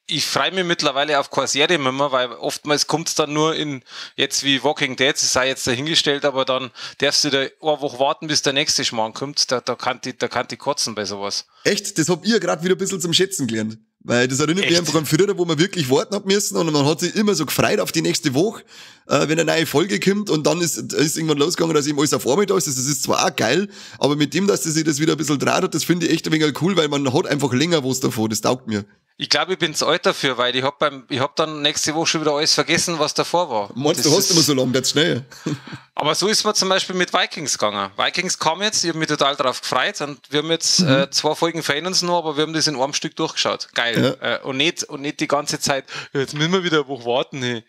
ich freue mich mittlerweile auf keine Serie mehr, weil oftmals kommt es dann nur in, jetzt wie Walking Dead, es sei jetzt dahingestellt, aber dann darfst du da eine Woche warten, bis der nächste Schmarrn kommt. Da kann die kotzen bei sowas. Echt? Das hab ich ja gerade wieder ein bisschen zum Schätzen gelernt. Weil das erinnert mich einfach an früher, wo man wirklich warten hat müssen und man hat sich immer so gefreut auf die nächste Woche, wenn eine neue Folge kommt und dann ist irgendwann losgegangen, dass eben alles auf einmal da ist. Das ist zwar auch geil, aber mit dem, dass sich das wieder ein bisschen dreht hat, das finde ich echt ein wenig cool, weil man hat einfach länger was davon, das taugt mir. Ich glaube, ich bin zu alt dafür, weil ich hab dann nächste Woche schon wieder alles vergessen, was davor war. Meinst du, hast immer so lange, wird's schnell. Aber so ist mir zum Beispiel mit Vikings gegangen. Vikings kam jetzt, ich habe mich total darauf gefreut und wir haben jetzt 2 Folgen fehlen uns noch, aber wir haben das in einem Stück durchgeschaut. Geil. Ja. Und nicht die ganze Zeit, jetzt müssen wir wieder eine Woche warten. Hey.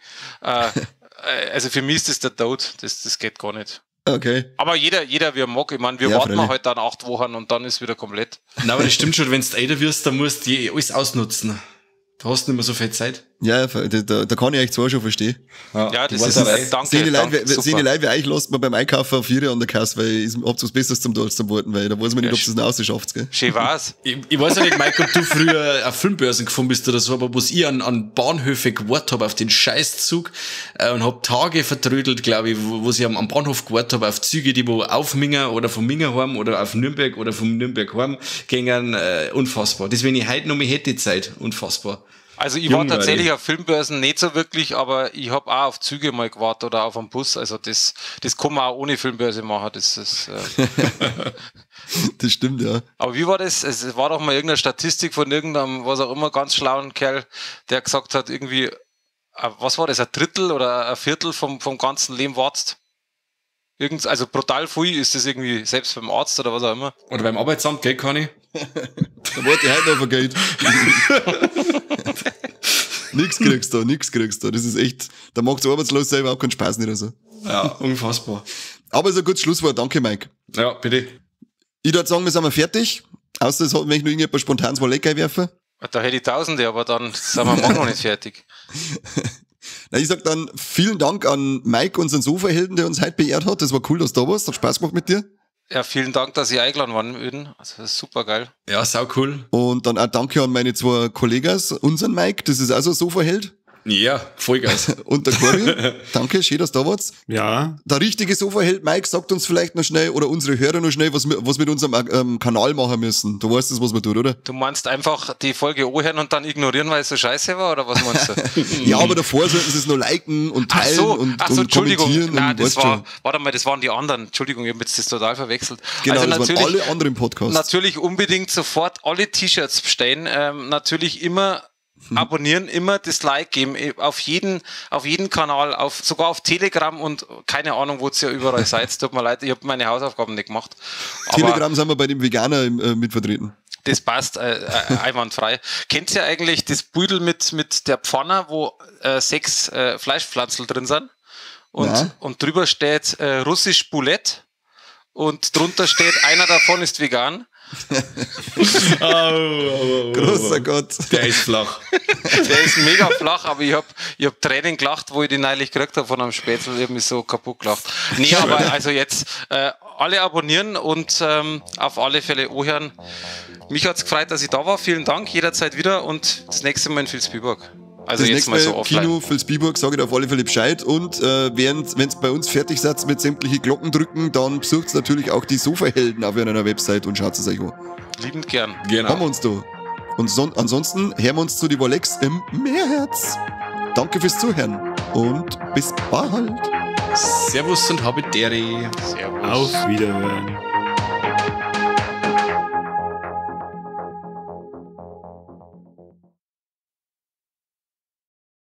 Also für mich ist das der Tod, das geht gar nicht. Okay. Aber jeder wie er mag. Ich meine, wir warten mal halt dann 8 Wochen und dann ist wieder komplett. Na, aber das stimmt schon, wenn du älter wirst, dann musst du alles ausnutzen. Du hast nicht mehr so viel Zeit. Ja, da kann ich euch zwar schon verstehen. Ja, das ist danke. Sehen die Leute wie euch, lasst man beim Einkaufen auf 4 an der Kasse, weil ich habt was Besseres zum Warten, weil da weiß man nicht, ob es noch rausschafft, gell? Schön war's. Ich weiß ja nicht, Mike, ob du früher auf Filmbörsen gefahren bist oder so, aber was ich an Bahnhöfe gewartet habe, auf den Scheißzug, und hab Tage vertrödelt, glaube ich, wo ich am Bahnhof gewartet habe, auf Züge, die wo auf Minga oder von Minga heim oder auf Nürnberg oder vom Nürnberg heim gingen, unfassbar. Das, wenn ich heute noch mehr hätte, die Zeit, unfassbar. Also ich war tatsächlich auf Filmbörsen nicht so wirklich, aber ich habe auch auf Züge mal gewartet oder auf einen Bus. Also das kann man auch ohne Filmbörse machen. Das ist, das stimmt, ja. Aber wie war das? Es war doch mal irgendeine Statistik von irgendeinem, was auch immer, ganz schlauen Kerl, der gesagt hat, irgendwie, was war das, ein Drittel oder ein Viertel vom ganzen Leben wartest? Also brutal viel ist das irgendwie, selbst beim Arzt oder was auch immer. Oder beim Arbeitsamt, gell, Conny? Da warte ich heute noch auf Geld. Nix kriegst du, Das ist echt, da macht's arbeitslos selber überhaupt keinen Spaß nicht. Also. Ja, unfassbar. Aber ist ein gutes Schlusswort, danke Mike. Ja, bitte. Ich würde sagen, wir sind fertig. Außer es hat mich noch irgendjemand spontan mal lecker werfen. Da hätte ich Tausende, aber dann sind wir morgen noch nicht fertig. Na, ich sag dann vielen Dank an Mike, unseren Sofahelden, der uns heute beehrt hat. Das war cool, dass du da warst. Hat Spaß gemacht mit dir. Ja, vielen Dank, dass ich eingeladen worden bin. Also, das ist super geil. Ja, sau cool. Und dann auch danke an meine zwei Kollegas, unseren Mike, das ist auch so ein Sofaheld. Ja, Vollgas. Und der Corby, danke, schön, dass du da warst. Ja. Der richtige Sofaheld Mike sagt uns vielleicht noch schnell, oder unsere Hörer noch schnell, was wir mit unserem Kanal machen müssen. Du weißt das, was wir tun, oder? Du meinst einfach die Folge anhören und dann ignorieren, weil es so scheiße war, oder was meinst du? Ja, aber davor sollten sie es noch liken und teilen und Entschuldigung. Kommentieren. Nein, das war, warte mal, das waren die anderen. Entschuldigung, ich habe jetzt das total verwechselt. Genau, also das waren alle anderen Podcasts. Natürlich unbedingt sofort alle T-Shirts bestellen. Natürlich immer abonnieren, immer das Like geben, auf jeden Kanal, sogar auf Telegram und keine Ahnung, wo ihr überall seid. Tut mir leid, ich habe meine Hausaufgaben nicht gemacht. Aber Telegram sind wir bei dem Veganer mitvertreten. Das passt einwandfrei. Kennt ihr eigentlich das Beutel mit der Pfanne, wo 6 Fleischpflanzel drin sind? Und drüber steht Russisch Boulette und drunter steht, einer davon ist vegan. Oh. Großer Gott. Der ist flach. Der ist mega flach, aber ich hab Tränen gelacht, wo ich den neulich gekriegt habe von einem Spätzle. Ich hab mich so kaputt gelacht. Nee, aber also jetzt alle abonnieren und auf alle Fälle anhören. Mich hat's gefreut, dass ich da war. Vielen Dank, jederzeit wieder und das nächste Mal in Vilsbiburg. Also das jetzt nächste mal so offline. Kino Vilsbiburg, sage ich auf alle Fälle Bescheid. Und wenn's bei uns fertig seid mit sämtliche Glocken drücken, dann besucht's natürlich auch die Sofahelden auf einer Website und schaut es euch an. Liebend gern. Genau. Haben wir uns da. Und ansonsten hören wir uns zu die Walex im März. Danke fürs Zuhören und bis bald. Servus und habe Dere. Servus. Auf Wiederhören.